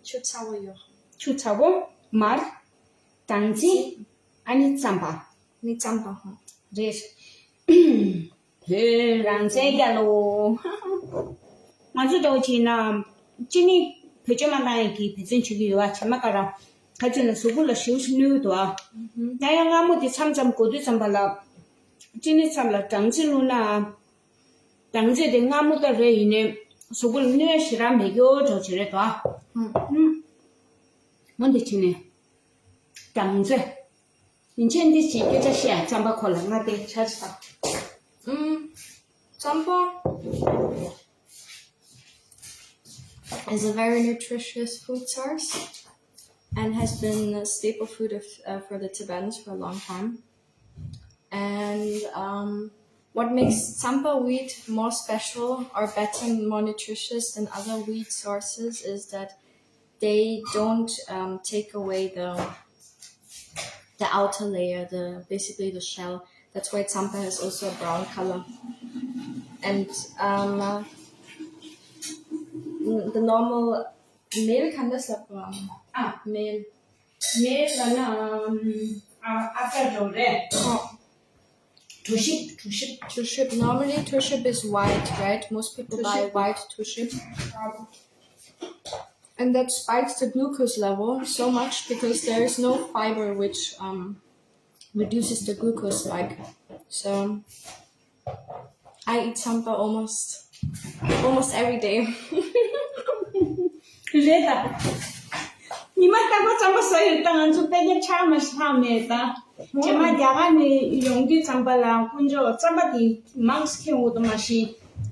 ཆུ་ཚ་བོ་ཡོད། ཆུ་ཚ་བོ། མར། དང་ཙི། ཨ་ནི་རྩམ་པ། ནི་རྩམ་པ་ཧོ། རེད། བོད་རང་བཙན་རྒྱལ་ལོ། ང་ཚོ་འདྲ་བོ་བྱས་ན། ཅི་ནི་བེད་སྤྱོད་མ་བཏང་ཡག་གི་འབད་བརྩོན་བྱེད་ཀྱི་ཡོད་པ། བྱས་ན་ག་ར། ག་ཚོད་ན་གཟུགས་པོ་ལ་ཞེ་པོ་ཅིག་གནོད་འདུག་ཨ། ཡང་ཡང་མངར་མོ་དེ་མཚམས་མཚམས་དགོས་དུས་ཙམ་པ་ལ། ཅི་ནི་མཚམས་ལ་སྦྲང་རྩི་བླུགས་ན། སྦྲང་རྩི་དེ་མངར་མོ་ད་རེད། ཡིན་ནའི་གཟུགས་པོ་ལ་གནོད་ཞེ་དྲག་མེད་རྒྱུ་འདྲ་བོ་ཅིག་རེད་དོ། ཨ། ཨུམ། འོ་འདི་བྱས་ནས། སྦྲང་རྩི། ཡིན་ཕྱིན་འདི་ཅིག་སྐད་ཆ་བཤད་ཡ། རྩམ་པ་ཁོ་ལ་ང་དེ་ཆ་ཆ། ཨུམ། རྩམ་པ། is a very nutritious food source and has been a staple food of, uh, for the Tibetans for a long time. And, um, what makes tsampa wheat more special or better, more nutritious than other wheat sources is that they don't, um, take away the the outer layer, the, basically the shell. That's why tsampa has also a brown color. And, um, uh, the normal meal kind of stuff. Um, ah, meal. Meal, and, um, uh, after the red. Oh. Tuship, tuship. Tuship. Normally, tuship is white, right? Most people buy white tuship. Um, and that spikes the glucose level so much because there is no fiber, which, um, reduces the glucose spike. So I eat tsampa almost, almost every day. རེད་ད། ཉི་མ་རྟག་པར་རྩམ་པ་ཟ་ཡོད་ད། ང་ཚོ་དཔེ་རྒྱ་ཆགས་མ་ཆགས་མེད་ད། རྗེས་མ་རྒྱ་གར་ནས་ཡོང་དུས་ཙམ་པ་ལ་དཀོན་མཆོག་རྩམ་པ་དེ་མང་ཙམ་ཁྱེར་འོང་དུ་མ་ཤི།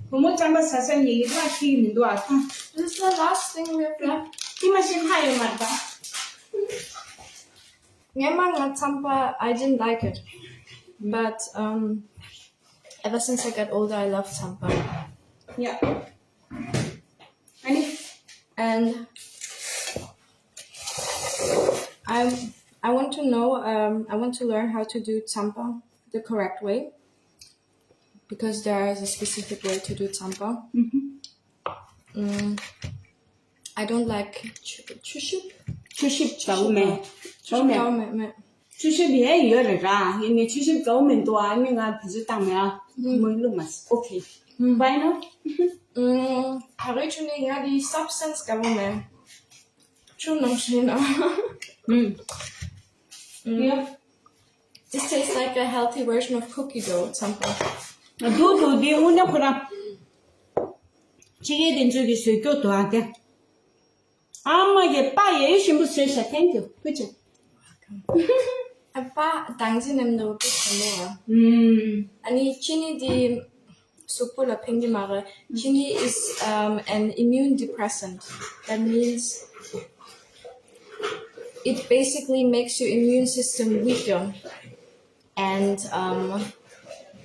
བུ་མོ་རྩམ་པ་ཟ་ས་ནས་ཡིད་ལ་ཁྱེར་གྱི་མི་འདུག་ཨ། ད། This is the last thing we have left. དེ་མ་ཤི་ཧ་ཡོད་མ་རེད་ད། ངས་མ་ང་རྩམ་པ། I didn't like it. But, um, ever since I got older, I love tsampa. Yeah. Ani? And I, I want to know, um, I want to learn how to do tsampa the correct way because there is a specific way to do tsampa. Mm-hmm. Mm, I don't like chu- chuship. Chuship. Chuship. Chuship. Chuship. Chuship ཡོད་རེད་ར། ཡིན་ནའི་ཆུ་ཞིབ་དགའ་བོ་མི་འདུག་ཨ་ནི་ང་དེ་ཚོ་བཏང་མེད་ཨ། མོས་བླུགས་མ་སི། ཨོ་ཁེ། བའི་ནོ། ཨུམ། ད་རེས་ཆུ་ནི་ང་དེ་སབ་སི་ཊན་སི་དགའ་བོ་མེད། ཆུ་ནང་བཞིན་ཨ། ཨུམ། ཡ། This tastes like a healthy version of cookie dough, something. འདུག་འདུག་དེ་དངོས་གནས་ཁོ་རང་། ཕྱི་རྒྱལ་དེ་ཚོས་ཀྱི་བཟོས་སྐྱོ་འདུག་ཨ་དེ། ཨ་མ་གི་པ་ཡེ་ཞིམ་པོ་བཟོས་ཤག Thank you. Good job. ཨ་པ་དང་ཅི་ནེམ་ནོ་པི་ཁ་ལོ། ཨ་ནི་ཅི་ནི་དེ་སུག་པོ་ལ་ཕན་གི་མ་རེད། ཅི་ནི is, um, an immune depressant. That means it basically makes your immune system weaker. And, um,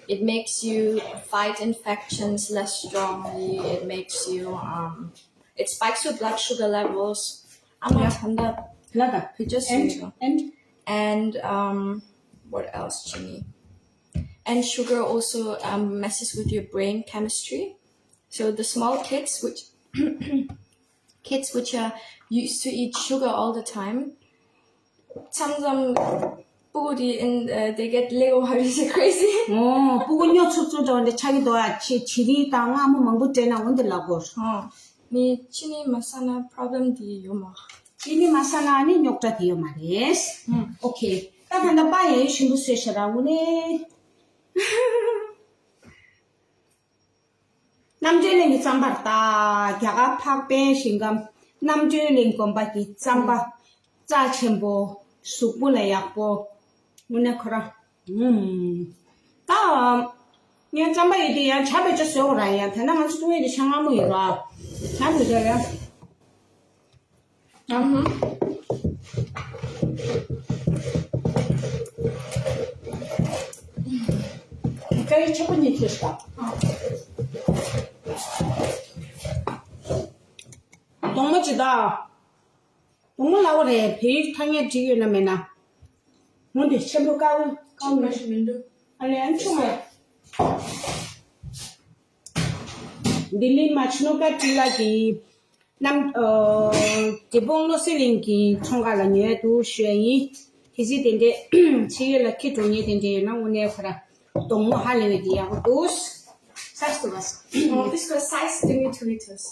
it makes you fight infections less strongly. It makes you, um, it spikes your blood sugar levels. I'm not tender. Lada. Just and, and? And, um, what else, Jimmy? And sugar also, um, messes with your brain chemistry. So the small kids, which kids which are used to eat sugar all the time, sometimes in, uh, they get little, how do you say, crazy. ཨོ། སྤུ་གུ་སྨྱོ་ཚུགས་ཚུགས་འདྲ་བོ་འདྲ་ཆགས་ཀྱི་འདུག་ཨ། ཆེ་ཆེ་རིགས་དང་མངར་མོ་མང་པོ་སྤྲད་ན་འོན་ཏེ་ལབ་དགོས། ཨོ། ནི་ཅི་ནི་མ་ཟ་ན་པྲོབ་ལེམ་དེ་ཡོད་མ། ཅི་ནི་མ་ཟ་ན་ནི་རྙོག་དྲ་དེ་ཡོད་མ་རེད། ཨོ་ཁེ། ད་ད་ལྟ་པ་ཡང་ཞིམ་པོ་བཟོས་ཤག་ར་དངོས་གནས། རྣམ་གྲོལ་གླིང་གི་རྩམ་པར་ལྟ། རྒྱ་གར་འཕགས་པའི་ཞིང་ཁམས་རྣམ་གྲོལ་གླིང་དགོན་པ་གི་རྩམ་པ། རྩ་ཆེན་པོ། གཟུགས་པོ་ལ་ཡག་པོ། དངོས་གནས་ཁོ་རང་། ཨུམ། ད། ངས་རྩམ་པ་ཡིན་དེ་ཡང་ཇ་བེད་སྤྱོད་བཟོས་དགོས་ར། ཡང་དེ་ན་ང་ཚོ་ཚོང་ཡིན་དེ་ཤ་མངར་མོ་ཡིན་ར། ཇ་བེད་སྤྱོད་ཡང་། Uh-huh. Very chocolate. ད། དོག་མོ་སླ་བོ་རེད། བོད་ཡིག་ཐ་སྙད་བྲིས་ཡོད་ན་མེད་ན། འོ་འདི་ཆེན་པོ་དཀར་པོ་དཀར་པོ་ཞིག་མི་འདུག་ཨ་ལས་ཨ་ཆུང་བ། ལྡི་ལི་མ་ཆི་ནོ་ཀ་ཏི་ལ་གི་རྣམ། ཨོ། འབྲས་སྤུངས་བློ་གསལ་གླིང་གི་ཚོང་ཁང་ལ་ཉོས་འདུག་ཞུ་ཡ་ཡིན། གལ་སྲིད་དེ་འདྲས་ཕྱི་ཡུལ་ལ་འཁྱེར་འགྲོ་མཁན་དེ་འདྲས་ཡོད་ན་དངོས་གནས་ཁོ་ར་དོག་མོ་ཧ་ལས་ནས་དེ་ཡག་པོ་འདུག Sabes tú vas. Oh, this goes size to me two liters.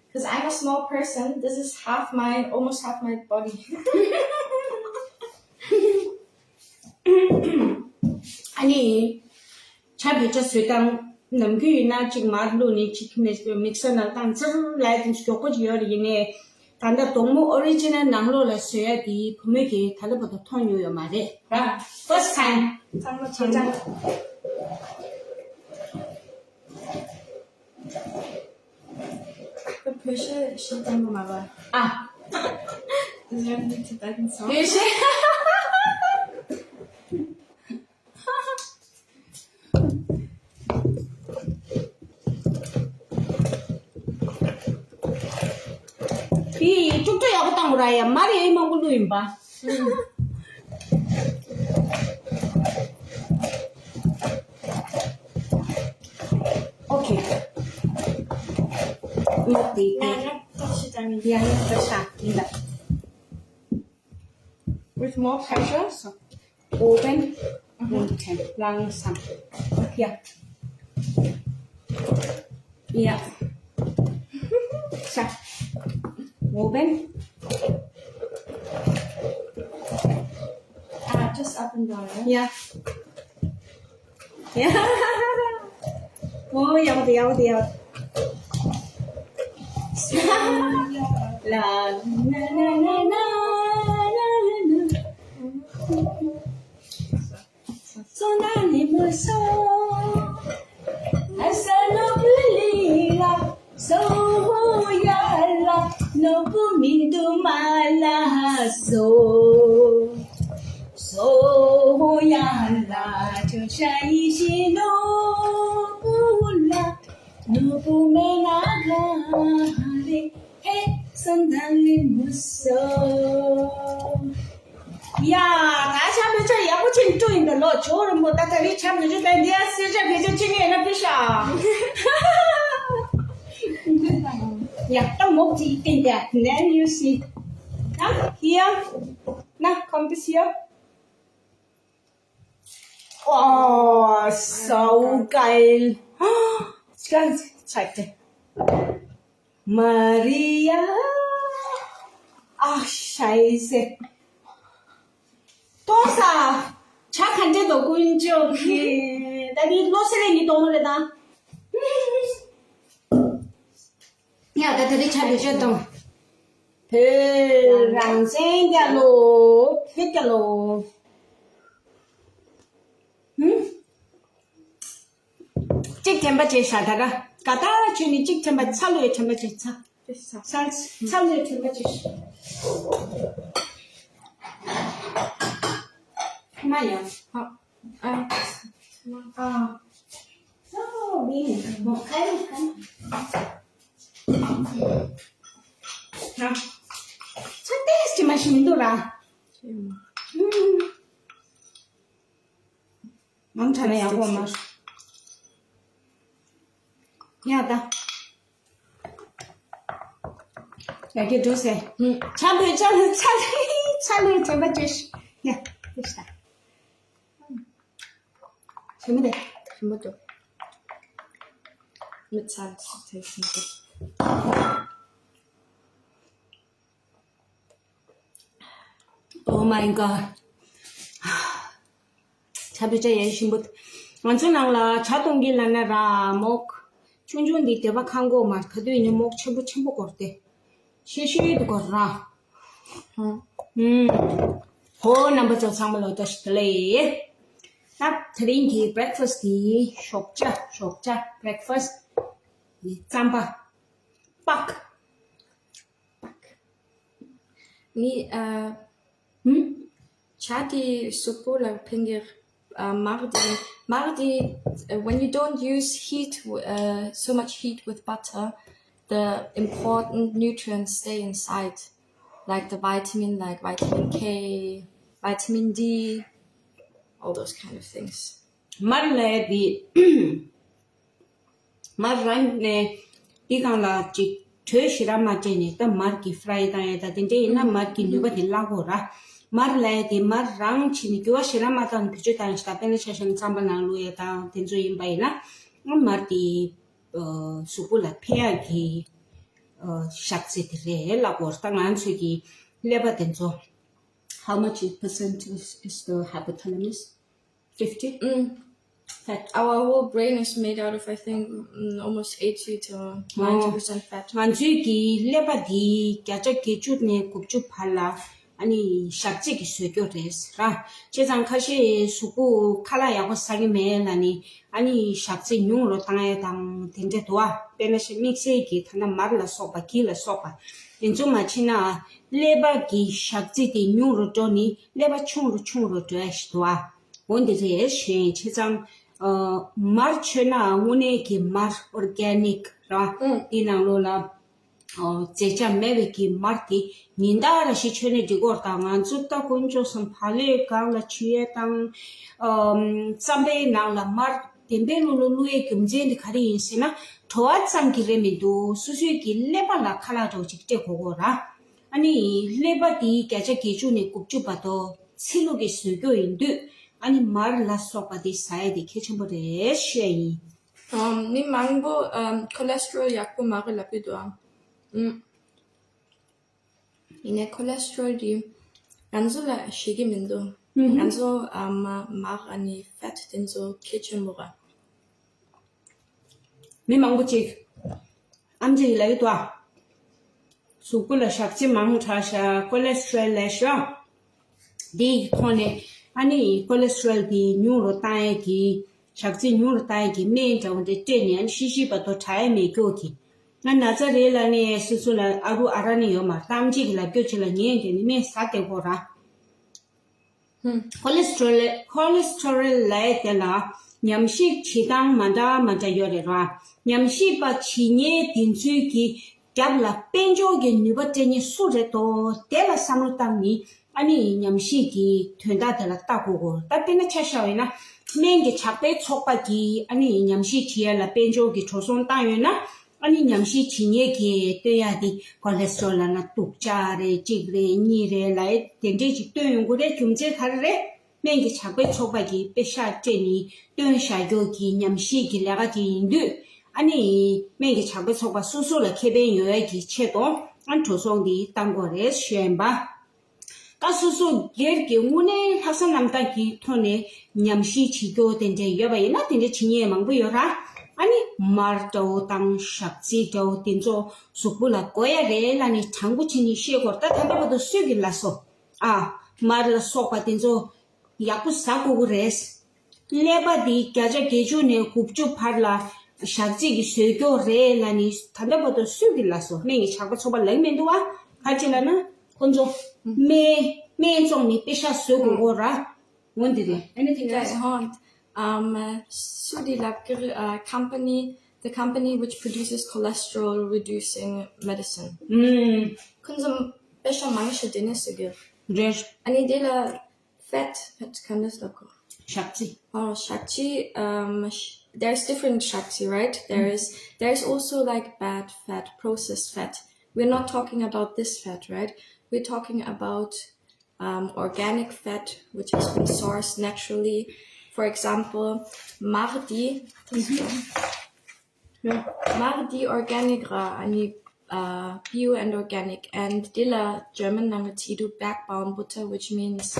Because I'm a small person, this is half my, almost half my body. ཨ་ནི། ཇ་བོད་ཇ་བཟོས་སྟངས་ནམ་རྒྱུན་ཡིན་ན་གཅིག་མར་བླུགས་ནས་གཅིག་མི་མིག་སར་ནང་བཏང་ཙིར་ལབ་ཡ་དེ་མགྱོགས་པོ་ཅིག་ཡོད་རེད། ཡིན་ནའི་ད་ལྟ་དོག་མོ་ཨོ་རི་ཇི་ནལ་ནང་ལོགས་ལ་བཟོ་ཡ་དེ་བུ་མོས་ཀྱིས་ད་ལྟ་བར་དུ་མཐོང་མྱོང་ཡོད་མ་རེད་ར། First time. ཚང་མ་ཆེ་ཆང་། ཁོ་བོད་གཞས་ཤེས་ཀྱང་མ་རེད། ཨ། Learn the Tibetan song. བོད་གཞས། དེ་ཡིས་ཅུག་ཅུག་ཡག་པོ་བཏང་དགོས་ར་ཡ། མ་རེད་མང་པོ་བླུགས་ཡིན་པ། ཨོ་ཁེ། ཡ་ཡ་ཏོག་ཙམ་ཡ་ཡ་ཏོག་ཙམ་ཡིན་ད། With more pressure, so open, open, langsam. Yeah. Yeah. Sa. Open. Ah, just up and down, yeah? Yeah. Yeah. Oh, yeah, yeah, yeah. La, na, na, na. Sonali muso. Asa no bulila. Sohoyala no pumindu mala so. Sohoyala choshai shino pula no pumena gare he sandali muso. ཡ། ད་ཆ་བོད་ཇ་ཡག་པོ་ཅིག་བཀྲུས་ཡིན་པས་ལོ། ཇོ་རིན་པོ་ད་ད་རེས་ཆ་བོད་ཇ་ད་འདི་ཡ་སེར་ཇ་བོད་ཇ་ཅི་ངས་ན་པི་ཤ། ཡ་ད་མོག་ཅིག་བསྟན་ཏེ་ནན་ཡུ་སི། ན་here. ན་come this here. Oh, so geil. Ganz zeig dir. Maria. Ach, scheiße. ཏོག་ཙམ། ཇ་ག་འདྲས་འདུག་དཀོན་མཆོག་གིས། ད་འདི་བློ་གསལ་གླིང་གི་གཏོང་མོ་རེད་ད། ཡ་ད་ད་རེས་ཇ་བོད་ཇ་གཏོང་། བོད་རང་བཙན་རྒྱལ་ལོ། བོད་རྒྱལ་ལོ། ཧུམ། གཅིག་དྲན་པ་བྱས་ཤག་ད་ག་ག་ད་ཁྱོད་ནི་གཅིག་དྲན་པ། ཚ་ལོས་དྲན་པ་བྱས། ཚ་ཚ་ཚ་ལོས་དྲན་པ་བྱས་ཤག་མ་ཡ། ཨ། ཨ། ཨ། ཚ་ལོས་མོ་ཁ་ཡོད་ཁ། ཚ་ཏེས་ཅི་མ་ཤི་མི་འདུག་ར། མང་དྲགས་ན་ཡག་པོ་མ། ཡ་ད། ཡ་གི་འགྲོ་ཟེར། ཆ་བོད་ཆ་ལ་ཚ་ལེ་ཚ་ལེ་དྲན་པ་བྱོས་ཤིག་ཡ་དེ་ཤ། ཞིམ་པོ་དེ། ཞིམ་པོ་འདུག་མི་ཚ་ཚ་ཚ་ཞིམ་པོ། Oh my god. ཇ་བོད་ཇ་ཡ་ཞིམ་པོ། ང་ཚོ་ནང་ལ་ཇ་གཏོང་གི་ལ་ན་ར་མོག་ཆུང་ཆུང་འདི་དེ་བ་ཁང་གོ་མར་ག་དུས་ནི་མོག་ཆེན་པོ་ཆེན་པོ་གོར་ཏེ། ཤི་ཤི་དུ་གོར་ར། ཧོ་རྣམ་པ་ཚོ་ཚང་མ་ལོ་ཏོ་ཤི་ཏ་ལེ། ད་དེ་རིང་གི་breakfast་འདི་ཞོགས་ཇ་ཞོགས་ཇ་breakfast་ནི་རྩམ་པ། པག་ནི་ཨ། ཧུམ། ཇ་དེ་གཟུགས་པོ་ལ་ཕན་གྱི་ཨ། མར་དེ་མར་དེ་uh, when you don't use heat uh, so much heat with butter, the important nutrients stay inside, like the vitamin, like vitamin K, vitamin D, all those kind of things. མར་ལས་དེ་མར་རང་ནས་དེ་གང་ལ་ཅིག་དྲོད་ཞེ་དྲག་མ་སྤྲད་ནས། ད་མར་གྱི་ཕ་རའི་བཏང་ཡ་ད་དེ་འདྲ་ཡིན་ན་མར་གྱི་ནུས་པ་དེ་བརླག་གོ་ར། མར་ལས་དེ་མར་རང་བྱས་ནས་འགྱུར་བ་ཞེ་དྲག་མ་བཏང་ནས་བེད་སྤྱོད་བཏང་ཡ་ཞིག་ད། དཔེར་ན་ཆ་བཞག་ན་རྩམ་པ་ནང་བླུགས་ཡ་དང་དེ་ཚོ་ཡིན་པ་ཡིན་ན། མར་དེ་གཟུགས་པོ་ལ་ཕན་ཡག་གི་ཞག་ཚི་དེ་རེད་ལབ་དགོས། ད་ང་ཚོས་ཀྱི་ཀླད་པ་དེ་ཚོ། How much is percent is, is the hypothalamus? fifty? Mm. Fat. Our whole brain is made out of, I think, mm, almost eighty to ninety percent fat. ང་ཚོའི་གི་ཀླད་པ་འདི་བརྒྱ་ཆ་བརྒྱད་ཅུ་ནས་དགུ་བཅུ་བར་ལ་ཨ་ནི་ཞག་ཚི་གི་བཟོས་ཀྱོག་རེད་ར། བྱས་ཙང་ཁ་ཤས་གཟུགས་པོ་ཁ་ལག་ཡག་པོ་ཟ་གི་མེད་ལབ་ནི་ཨ་ནི་ཞག་ཚི་ཉུང་རུ་བཏང་ཡ་དང་དེ་འདྲ་འདུག་ཨ། དཔེར་ན་ཤ་དམིགས་བསལ་གྱི་ཐ་ན་མར་ལ་སོགས་པ་གི་ལ་སོགས་པ་དེ་ཚོ་མ་བྱིན་ན་ཀླད་པ་གི་ཞག་ཚི་དེ་ཉུང་རུ་འགྲོ་ནི་ཀླད་པ་ཆུང་རུ་ཆུང་རུ་འགྲོ་ཡ་ཞིག་འདུག་ཨ། འོ་འདི་རེད་ཞེས་བྱས་ཙང་། ཨ། མར་མཆོད་ན་དངོས་གནས་ཀྱི་མར་ཨོར་གེ་ནིག་ར། ཨང་། དེ་ནང་ལོགས་ལ། ཨོ། རྫས་ཆ་མེད་པའི་གི་མར་དེ་ཉིན་ལྟར་ར་ཞིག་མཆོད་ནས་འགྲིག་གོ་ར། ད་ང་ཚོ་ད་དཀོན་མཆོག་གསུམ་བག་ལེབ་སྒང་ལ་མཆོད་ཡས་དང་། ཨམ། རྩམ་པའི་ནང་ལ་མར་བདེན་པའི་ལུགས་ལ་བླུག་ཡས་རྒྱུ་མཚན་དེ་ག་རེ་ཡིན་ཟེར་ན། བྲོ་བ་ཙམ་གྱིས་རེད་མི་འདུག་སོ་སོའི་གི་ཀླད་པ་ལ་ཁ་ལག་འདྲ་བོ་ཅིག་སྤྲད་དགོས་གོ་ར། ཨ་ནི་ཀླད་པ་དེ་བརྒྱ་ཆ་བརྒྱད་ཅུ་ནས་དགུ་བཅུ་བར་དུ་ཚི་ལུ་གིས་བཟོས་ཀྱོག་ཡིན་དུས། ཨ་ནི་མར་ལ་སོགས་པ་དེ་ཟ་ཡ་དེ་གལ་ཆེན་པོ་རེད་ཞུ་ཡ་ཡིན། ཨམ། མི་མང་པོ་ཨམ། ཁོ་ལེ་སི་ཊོ་རོལ་ཡག་པོ་མ་དགོས་ལབ་ཀྱི་འདུག་ཨང་། ཨམ། ཡིན་ནའི་ཁོ་ལེ་སི་ཊོ་རོལ་དེ་ང་ཚོ་ལ་ཤེས་ཀྱི་མི་འདུག་ཨམ། ང་ཚོ་ཨམ། མར་ཨ་ནི་ཕེ་ཊི་དེ་ཚོ་གལ་ཆེན་པོ་ག་མི་མང་པོ་ཅིག་ཨམ་ཅིག་ལབ་ཀྱི་འདུག་ཨ། གཟུགས་པོ་ལ་ཞག་ཚི་མང་དྲགས་ཤག་ཁོ་ལེ་སི་ཊོ་རོལ་ལས་ཤག་འདིའི་ཐོག་ནས་ཨ་ནི་ཁོ་ལེ་སི་ཊོ་རོལ་འདི་ཉུང་རུ་བཏང་ཡས་ཀྱི། ཞག་ཚི་ཉུང་རུ་བཏང་ཡས་ཀྱི་སྨན་འདྲ་བོ་འདི་སྤྲད་ནས་ཨ་ནི་ཤི་ཤི་བར་དུ་དྲག་ཡས་མེད་ཀྱོག་གི། ང་ན་ཚ་རེད་ལབ་ནས་སོ་སོ་ལ་ཨ་རུ་ཨ་ར་ནི་ཡོད་མ་རེད། ཨམ་ཅིག་གིས་ལབ་ཀྱོག་ཅིག་ལ་ཉན་དེ་ནི་སྨན་ཟ་བསྡད་དགོས་ར། ཧུམ། ཁོ་ལེ་སི་ཊོ་རོལ། ཁོ་ལེ་སི་ཊོ་རོལ་ལབ་ཡས་དེ་ལ་ཉམས་ཞིབ་བྱེད་སྟངས་མ་འདྲ་མ་འདྲ་ཡོད་རེད་ར། ཉམས་ཞིབ་པ་བྱེད་མཁན་དེ་ཚོའི་གི་རྒྱབ་ལ་དཔལ་འབྱོར་གྱི་ནུས་པ་སྤྲད་མཁན་སུ་རེད་དོ། དེ་ལ་བསམ་བློ་བཏང་ནི་ཨ་ནི་ཉམས་ཞིབ་ཀྱི་དོན་དག་དེ་ལ་ལྟ་དགོས་གོ། ད་དཔེར་ན་ཆ་བཞག་པ་ཡིན་ན་སྨན་གྱི་ཇག་པའི་ཚོགས་པ་གིས་ཨ་ནི་ཉམས་ཞིབ་བྱེད་ཡ་ལ་དཔལ་འབྱོར་གྱི་འགྲོ་སོང་བཏང་ཡོད་ན། ཨ་ནི་ཉམས་ཞིབ་བྱེད་མཁན་གྱིས་སྟོན་ཡ་དེ་ཁོ་ལེ་སི་ཊོ་རོལ་ལབ་ན་དུག་ལྕགས་རེད། གཅིག་རེད། གཉིས་རེད་ལབ་ཡ་དེ་འདྲས་ཅིག་སྟོན་ཡོང་གི་རེད། རྒྱུ་མཚན་ག་རེ་རེད། སྨན་གྱི་ཇག་པའི་ཚོགས་པ་གིས་པེ་ཤག་སྤྲད་ནས་སྟོན་བཞག་རྒྱུ་གི་ཉམས་ཞིབ་ཀྱི་ལས་ཀ་དེ་ཡིན་དུས། ཨ་ནི་སྨན་གྱི་ཇག་པའི་ཚོགས་པ་སོ་སོ་ལ་ཁེ་ཕན་ཡོང་ཡ་གི་ཆེད་དུ་ཨ་ནི་འགྲོ་སོང་དེ་བཏང་དགོས་རེད་ཞུ་ཡ་ཡིན་པ། ད་སོ་སོ་སྒེར་གྱི་དངོས་གནས་ལྷག་བསམ་རྣམ་དག་གི་ཐོག་ནས་ཉམས་ཞིབ་བྱེད་རྒྱུ་དེ་འདྲ་ཡོད་པ་ཡིན་ན་དེ་འདྲ་བྱེད་མཁན་མང་པོ་ཡོད་ར། ཨ་ནི་མར་འདྲ་བོ་དང་ཞག་ཚི་འདྲ་བོ་དེ་ཚོ་གཟུགས་པོ་ལ་དགོས་ཡ་རེད་ལབ་ནས་དྲང་པོ་བྱས་ནས་བཤད་དགོས་ར། ད་ད་ལྟ་བར་དུ་སུས་ཀྱིས་ལབ་སོང་། ཨ། མར་ལ་སོགས་པ་དེ་ཚོ་ཡག་པོ་ཟ་དགོས་ཀྱི་རེད། ཀླད་པ་འདི་བརྒྱ་ཆ་བརྒྱད་ཅུ་ནས་དགུ་བཅུ་བར་ལ་ཞག་ཚི་གིས་བཟོས་ཀྱོག་རེད་ལབ་ནི་ད་ལྟ་བར་དུ་སུས་ཀྱིས་ལབ་སོང་། སྨན་གྱི་ཇག་པ་ཚོགས་པ་ལབ་ཀྱི་མི་འདུག་བ། ག་ཅི་ལབ་ན་ཁོ་ཚོ་སྨན་སྨན་བཙོང་ནི་པེ་ཤག་བཟོ་དགོས་ཀྱོག་ར། འོ་འདི་རེད། Anything else? Hold. Um, uh, སུ་དེ་ལབ་ཀྱི་རེད། Uh, company, the company which produces cholesterol reducing medicine. ཁོ་ཚོ་པེ་ཤག་མང་ཤོས་དེ་ནས་བཟོ་གི་རེད། ཨ་ནི་དེ་ལ་Fat, fat ག་འདྲ་ཟེར་གོ། ཞག་ཚི། Oh, ཞག་ཚི། Um, sh- there's different ཞག་ཚི, right? There is, there's also like bad fat, processed fat. We're not talking about this fat, right? We're talking about um, organic fat, which has been sourced naturally. For example, མར་དེ། མར་དེ་organic ར། ཨ་ནི uh, pure and organic. And དེ་ལ་German ནང་ལ་བྲིས་འདུག backbone butter, which means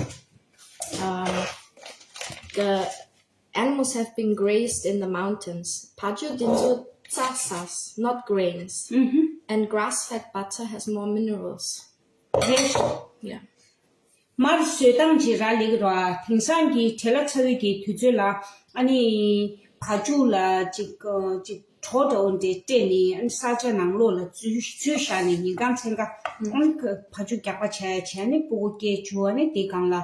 um, the animals have been grazed in the mountains. བ་ཕྱུགས་དེ་ཚོ་རྩྭ་ཟས། Not grains. And grass-fed butter has more minerals. རེད། Yeah. མར་བཟོས་སྟངས་ཅིག་རག་ལས་ཀྱི་རེད་བ། དེང་སང་གི་བྲེལ་བ་ཚ་བའི་གི་དུས་ཚོད་ལ་ཨ་ནི་བ་ཕྱུགས་ལ་ཅིག་ཅིག་གྲོ་འདྲ་བོ་འདྲ་སྤྲད་ནས་ཨ་ནི་ས་ཆ་ནང་ལོགས་ལ་འཛུལ་འཛུལ་བཞག་ནས་ཉིན་གང་མཚན་གང་ཨ་ནི་བ་ཕྱུགས་རྒྱགས་པ་བྱས་བྱས་ནས་ཕྲུ་གུ་སྐྱེ་བཅུག་ཨ་ནི་དེ་སྒང་ལ་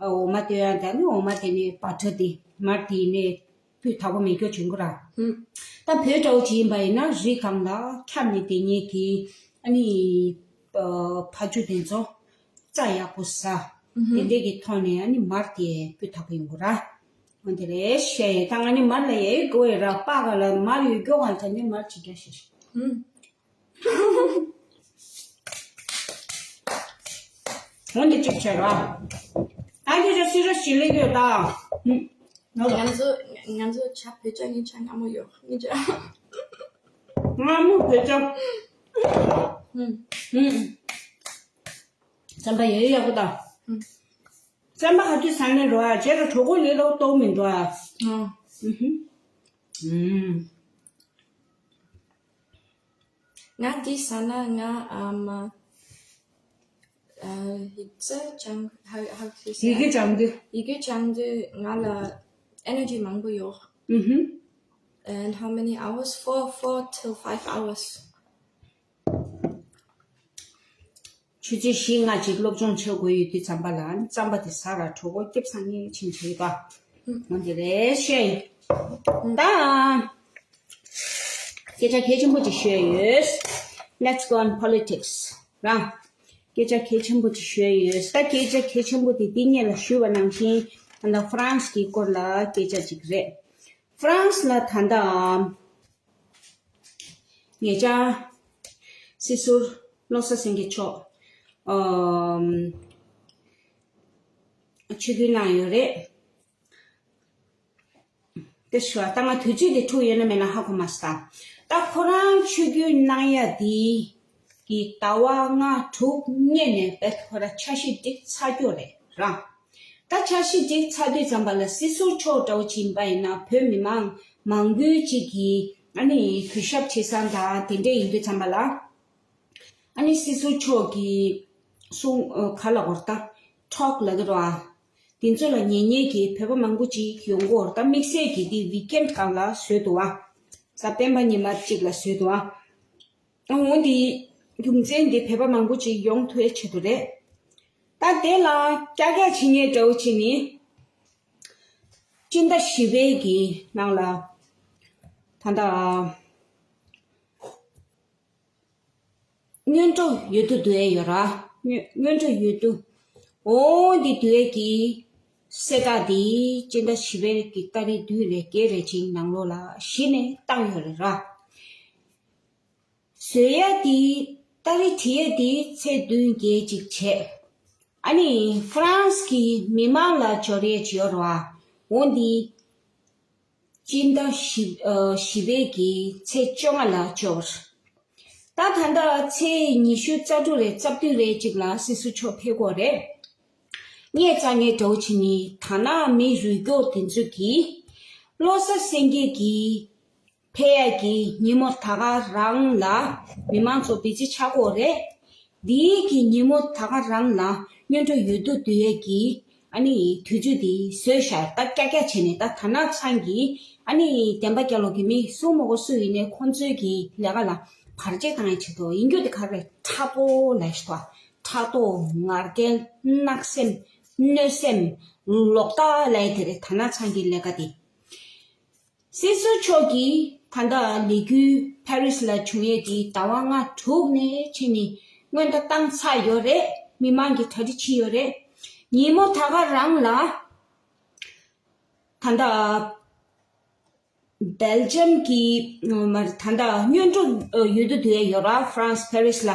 འོ་མ་བཏོན་ཡ་དང་ཨ་ནི་འོ་མ་དེ་ནས་བ་ཕྲུགས་དེ་མར་དེ་ནས། སྤུས་དག་པོ་མེད་སྐྱོ་བྱུང་གི་ར། ཨུམ། ད་བོད་འདྲ་བོ་ཅིག་ཡིན་པ་ཡིན་ན་རི་སྒང་ལ་འཁྱམས་ནས་བསྡད་མཁན་གྱི་ཨ་ནི་ཕ་ཆུ་དེ་ཚོ་རྩྭ་ཡག་པོ་ཟ། ཨུ་ཧུམ། དེ་འདྲས་ཀྱི་ཐོག་ནས་ཨ་ནི་མར་དེ་སྤུས་དག་པོ་ཡོང་གི་ར། འོན་ཏེ་རེད་ཤེས་ཡིན། ད་ང་ནི་མར་ལ་ཡ་ཡི་དགོས་ཡོད་ར། པགས་ལ་མར་ཡོད་སྐྱོ་གང་ད་ནི་མར་ཅིག་རྒྱག་ཤེས། ཨུམ། འོན་ཏེ་གཅིག་བྱས་ར། ཨ་ཀྱི་ཅག་སི་ར་ཞིག་ལེགས་ཡོད་ད། ཨུམ། ང་ཚོ་ང་ཚོ་ཇ་བོད་ཇ་གཉིས་ཆ་མཉམ་མོ་ཡོད་གཉིས་ཆ། མཉམ་མོ་བོད་ཇ། ཨུམ། ཨུམ། རྩམ་པ་ཡོད་ཡག་པོ་ད། ཨུམ། རྩམ་པ་ག་དུས་ཟ་ནས་འགྲོ་ཨ། བྱས་ལ་གྲོད་ཁོག་ལས་ལོག་ལྟོགས་མི་འགྲོ་ཨ། ཨུམ། ཨུམ། ང་འདི་ཟ་ན་ང་ཨམ། ཡིག་ཚད་སྦྱང་། how how to say ཡི་གེ་སྦྱང་དུས། ཡི་གེ་སྦྱང་དུས་ང་ལ་energy མང་པོ་ཡོད། ཨུ་ཧུམ། And how many hours? Four, four till five hours. ཆུ་ཚོད་བཞི་ལྔ་ཅིག་སློབ་སྦྱོང་བྱེད་དགོས་ཡོད་དུས་ཙམ་པ་ལ་རྩམ་པ་དེ་ཟ་ར་གྲོད་ཁོག་སྐྱིད་སང་ངེ་ཕྱིན་བྱེད་པ། འོ་འདི་རེད་ཤེས། ད། སྐད་ཆ་གལ་ཆེན་པོ་ཅིག་ཤོད་ཡོད། Let's go on politics རང་། སྐད་ཆ་གལ་ཆེན་པོ་ཅིག་ཤོད་ཡོད། ད་སྐད་ཆ་གལ་ཆེན་པོ་དེ་འདི་སྔོན་ལ་ཞུས་པ་ནང་བཞིན་ད་ལྟ་ཧྥ་རན་སི་གི་སྐོར་ལ་སྐད་ཆ་ཅིག་རེད། ཧྥ་རན་སི་ལ་ད་ལྟ་ཉེ་ཆར་སྲིད་ཟུར་བློ་བཟང་སེང་གེ་མཆོག་ཨམ་ཆིབས་བསྒྱུར་གནང་ཡོད་རེད། དེ་ཞུ་བ་ད་ང་དུས་ཚོད་དེ་འཁྲུག་ཡོད་ན་མེད་ན་ཧ་གོ་མ་སོང་། ད་ཁོ་རང་ཆིབས་བསྒྱུར་གནང་ཡ་དེ་གི་ཟླ་བ་ལྔ་དྲུག་སྔོན་ནས་བས་ཁོ་རང་འཆར་གཞི་སྒྲིག་ཚར་རྒྱུ་རེད་ར། ད་འཆར་གཞི་སྒྲིག་ཚར་དུས་ཙམ་པ་ལ་སྲིད་ཟུར་མཆོག་འདྲ་བོ་ཅིག་ཡིན་པ་ཡིན་ན་བོད་མི་མང་མང་པོའི་ཅིག་གི་ཨ་ནི་གུས་ཞབས་བྱེད་ས་དང་དེ་འདྲས་ཡིན་དུས་ཙམ་པ་ལ། ཨ་ནི་སྲིད་ཟུར་མཆོག་གིས་གསུང་ཨ་ག་ལ་གོ་ད་ཐོག་ལ་གི་རོ་ཨ། དེ་ཚོ་ལ་ཉན་ཉན་གྱི་བོད་པ་མང་པོ་ཅིག་ཡོང་གི་ཡོད་རེད། ད་དམིགས་བསལ་གྱིས་དེ་ཝིག་ཨེན་སྒང་ལ་བཟོས་འདུག་ཨ། གཟའ་སྤེན་པ་ཉི་མ་གཅིག་ལ་བཟོས་འདུག་ཨ། ཨ་འོ་དེ་རྒྱུ་མཚན་དེ་བོད་པ་མང་པོ་ཅིག་ཡོང་ཐུབ་ཡ་ཆེད་དུ་རེད། ད་དེ་ལ་ཀྱག་ཀྱག་བྱེད་མཁན་འདྲ་བོ་ཅིག་ནི་སྤྱི་ཟླ་བཞི་པའི་གི་ནང་ལ་ད་ལྟ་སྔོན་འགྲོ་ཡོད་དུ་འདུག་ཡས་ཡོད་ར། སྔོན་སྔོན་འགྲོ་ཡོད་དུ། འོ་འདི་འདུག་ཡས་ཀྱི་གསལ་བསྒྲགས་འདི་སྤྱི་ཟླ་བཞི་པའི་གི་ཏ་རིག་བདུན་རེ་བརྒྱད་རེ་ཅིག་ནང་ལོགས་ལ་གཞི་ནས་བཏང་ཡོད་རེད་ར། བཟོ་ཡས་འདི་ཏ་རིག་བྲི་ཡས་འདི་ཚེས་བདུན་བརྒྱད་ཅིག་བྱས། ཨ་ནི་ཧྥ་རན་སི་གི་མི་མང་ལ་འབྱོར་ཡས་ཅིག་ཡོད་རེད་བ། འོ་འདི། སྤྱི་ཟླ་བཞི་ཨ་བཞི་པའི་གི་ཚེས་བཅོ་ལྔ་ལ་འབྱོར། ད་ད་ལྟ་ཚེས་ཉི་ཤུ་རྩ་དྲུག་རེད་རྩ་བདུན་རེད་ཅིག་ལ་སྲིད་ཟུར་མཆོག་ཕེབས་ཀྱི་ཡོད་རེད། ངས་རྩ་ངའི་འདྲ་བོ་བྱས་ནི་དར་ནག་མི་རུས་སྐྱོར་དེ་ཚོས་ཀྱིས་བློ་བཟང་སེང་གེ་གི་ཕེབས་ཡས་ཀྱི་ཉིན་མོ་ད་ག་རང་ལ་མི་མང་ཚོ་བི་ཛི་ཆགས་ཀྱི་ཡོད་རེད། འདིའི་གི་ཉིན་མོ་ད་ག་རང་ལ་སྔོན་འགྲོ་ཡོད་དུ་འདུག་ཡས་ཀྱི་ཨ་ནི་དུས་ཚོད་འདི་བཟོས་ཤག་ད་ཀྱག་ཀྱག་བྱས་ནས་ད་དར་ནག་ཚང་གི་ཨ་ནི་བདེན་པ་རྒྱལ་ལོ་གི་མི་སུ་མོ་གོ་སུ་ཡིན་ནའི་ཁོང་ཚོའི་གི་ལས་ཀ་ལ་བར་ཆད་བཏང་ཡས་ཆེད་དུ་ཡིན་རྒྱུ་དེ་ག་རེ་ཕྲག་དོག་ལས་ཤི་ཐོག་ཕྲག་དོག་ངར་སྐད་བརྣག་སེམས་གནོད་སེམས་ལོག་ལྟ་ལས་དེ་རེད་དར་ནག་ཚང་གི་ལས་ཀ་དེ། སྲིད་ཟུར་མཆོག་གིས་ད་ལྟ་ལས་འགུལ་ཕ་རི་སི་ལ་བྱུང་ཡས་དེ་ཟླ་བ་ལྔ་དྲུག་ནས་ཕྱིན་ནས་སྔོན་བརྡ་བཏང་ཚར་ཡོད་རེད། མི་མང་གིས་གྲ་སྒྲིག་བྱས་ཡོད་རེད། ཉིན་མོ་ད་ག་རང་ལ་ད་ལྟ་སྦེལ་ཇམ་གྱི་མ་རེད་ད་ལྟ་སྔོན་འགྲོ་ཡོད་དུ་འདུག་ཡས་ཡོད་ར། ཧྥ་རན་སི་ཕ་རི་སི་ལ་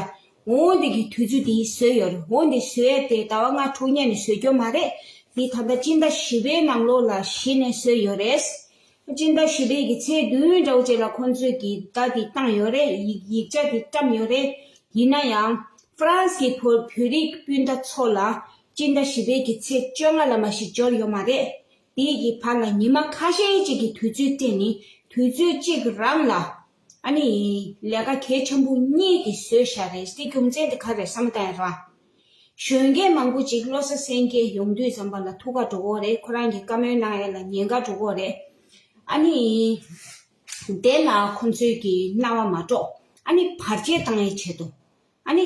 འོ་འདི་གི་དུས་ཚོད་དེ་བཟོས་ཡོད་རེད། འོ་འདི་བཟོས་ཡས་དེ་ཟླ་བ་ལྔ་དྲུག་སྔོན་ནས་བཟོས་ཡོད་མ་རེད། འདི་ད་ལྟ་སྤྱི་ཟླ་བཞི་པའི་ནང་ལོགས་ལ་གཞི་ནས་བཟོས་ཡོད་རེད། སྤྱི་ཟླ་བཞི་པའི་གི་ཚེས་བདུན་འདྲ་བོ་ཅིག་ལ་ཁོང་ཚོས་ཀྱི་བརྡ་འདི་བཏང་ཡོད་རེད། ཡིག་ཡིག་ཆ་འདི་བཀྲམ་ཡོད་རེད། ཡིན་ན་ཡང་ཧྥ་རན་སི་གི་བོད་བོད་རིགས་སྤུན་ཟླ་ཚོ་ལ་སྤྱི་ཟླ་བཞི་པའི་གི་ཚེས་བཅོ་ལྔ་ལ་མ་གཞི་འབྱོར་ཡོད་མ་རེད། དེའི་གི་བར་ལ་ཉི་མ་ཁ་ཤས་ཅིག་གི་དུས་ཚོད་སྤྲད་ནི་དུས་ཚོད་གཅིག་རང་ལ་ཨ་ནི་ལས་ཀ་གལ་ཆེན་པོ་གཉིས་དེ་བཟོས་བཞག་རེད། དེ་རྒྱུ་མཚན་དེ་ག་རེ་བསམ་བཏང་ཡ་ར། གཞོན་སྐྱེས་མང་པོ་ཅིག་བློ་བཟང་སེང་གེ་ཡོང་དུས་ཙམ་པ་ལ་ཐུགས་ཁ་འགྲོ་གི་རེད། ཁོ་རང་གི་བཀའ་མོལ་གནང་ཡ་ལ་ཉེན་ཁ་འགྲོ་གི་རེད། ཨ་ནི་དེ་ལ་ཁོ་ཚོས་ཀྱི་རྣ་བ་མ་འགྲོ། ཨ་ནི་བར་ཆད་བཏང་ཡའི་ཆེད་དུ་ཨ་ནི་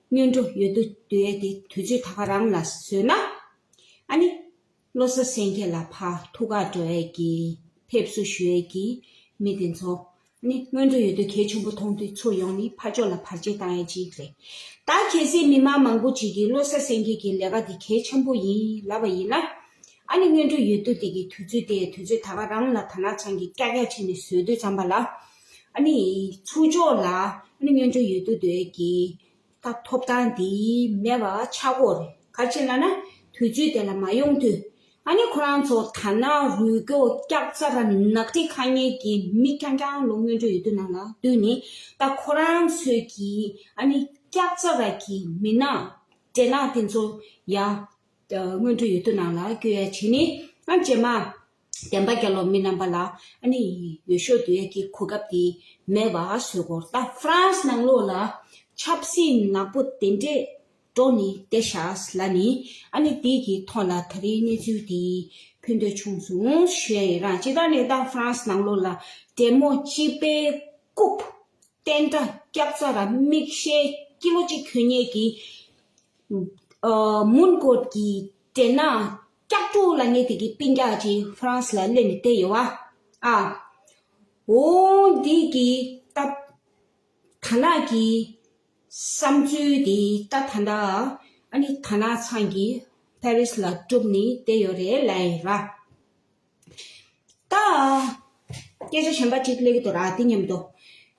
སྔོན་འགྲོ་ཡོད་དུ་འདུག་ཡས་དེ་དུས་ཚོད་ད་ག་རང་ལ་བཟོས་ན་ཨ་ནི་བློ་བཟང་སེང་གེ་ལ་ཕར་ཐུགས་ཁ་འགྲོ་ཡས་ཀྱི་ ཕེབས་བསུ་ཞུ་ཡས་ཀྱི་མི་དེ་ཚོ་ནི་སྔོན་འགྲོ་ཡོད་དུས་གལ་ཆེན་པོ་མཐོང་དུས་ཚུར་ཡོང་ནས་ཕར་ཕྱོགས་ལ་བར་ཆད་བཏང་ཡས་ཅིག་རེད། ད་གལ་སྲིད་མི་མང་མང་པོ་ཅིག་གིས་བློ་གསལ་སེང་གེ་གི་ལས་ཀ་དེ་གལ་ཆེན་པོ་ཡིན་ལབ་པ་ཡིན་ན། ཨ་ནི་སྔོན་འགྲོ་ཡོད་དུས་དེ་གི་དུས་ཚོད་དེ་དུས་ཚོད་ད་ག་རང་ལ་དར་ནག་ཚང་གིས་ཀྱག་ཀྱག་བྱས་ནས་བཟོས་དུས་ཙམ་པ་ལ། ཨ་ནི་ཚུར་ཕྱོགས་ལ་ཨ་ནི་སྔོན་འགྲོ་ཡོད་དུས་དེ་གི་ད་ཐོབ་ཐང་དེ་མེད་པ་ཆགས་ཀྱི་ཡོད་རེད། ག་རེ་བྱས་ལབ་ན་དུས་ཚོད་དེ་ལ་མ་ཡོང་དུས། ཨ་ནི་ཁོ་རང་ཚོ་དར་ནག་རུལ་སྐྱོ་ཀྱག་ཙ་ར་ནག་ཁྲི་ཁ་ཉེ་གི་མི་རྐྱང་རྐྱང་ལོ་སྔོན་འགྲོ་ཡོད་དུས་ནང་ལ་བསྡུས་ནས། ད་ཁོ་རང་ཚོས་ཀྱི་ཨ་ནི་ཀྱག་ཙ་ར་གི་མི་ནག་སྦྲ་ནག་དེ་ཚོ་ཡ་སྔོན་འགྲོ་ཡོད་དུས་ནང་ལ་བསྐྱོད་ཡ་བྱས་ནས། ཨ་རྗེས་མ་བདེན་པ་རྒྱལ་ལོ་མི་རྣམ་པ་ལ་ཨ་ནི་འོས་ཤོག་བསྡུ་ཡ་གི་གོ་སྐབས་དེ་མེད་པ་བཟོས་ཀྱི་ཡོད་རེད། ད་ཧྥ་རན་སི་ནང་ལོགས་ལ་ཆབ་སྲིད་ནག་པོ་དེ་འདྲས་འགྲོ་ནས་བསྡད་ཤག་ལབ་ནས། ཨ་ནི་དེ་གི་ཐོག་ལ་ད་རེས་གནས་ཚུལ་དེ་ཕུལ་འདོད་བྱུང་སོང་ཞུ་ཡ་ཡིན། རང་སྤྱིར་བཏང་ནས་ད་ཧྥ་རན་སི་ནང་ལོགས་ལ་འདྲེ་མོ་གཅིག་པའི་རྐུབ་བསྟན་དགྲ་ཀྱག་ཙ་ར་མིག་ཤེལ་ཀི་ལོ་གཅིག་གྱོན་མཁན་གྱི་ཨ་མུན་ཀོཊ་གྱི་སྦྲ་ནག་ཀྱག་ཀྲུག་ལབ་མཁན་དེ་གི་སྤུན་ཀྱག་ཅིག་ཧྥ་རན་སི་ལ་སླེབས་ནས་བསྡད་ཡོད་པ། ཨ། འོ་འདི་གི་ད་དར་ནག་གི་བསམ་ཚུལ་དེ་ད་ད་ལྟ་ཨ་ནི་དར་ནག་ཚང་གིས་པེ་རིས་ལ་སྒྲུབ་ནས་བསྡད་ཡོད་རེད་ལབ་ཡོད་ར། ད་སྐད་ཆ་གཞན་པ་གཅིག་སླེབས་ཀྱི་འདུག་ར། དེ་མཉམ་དུ་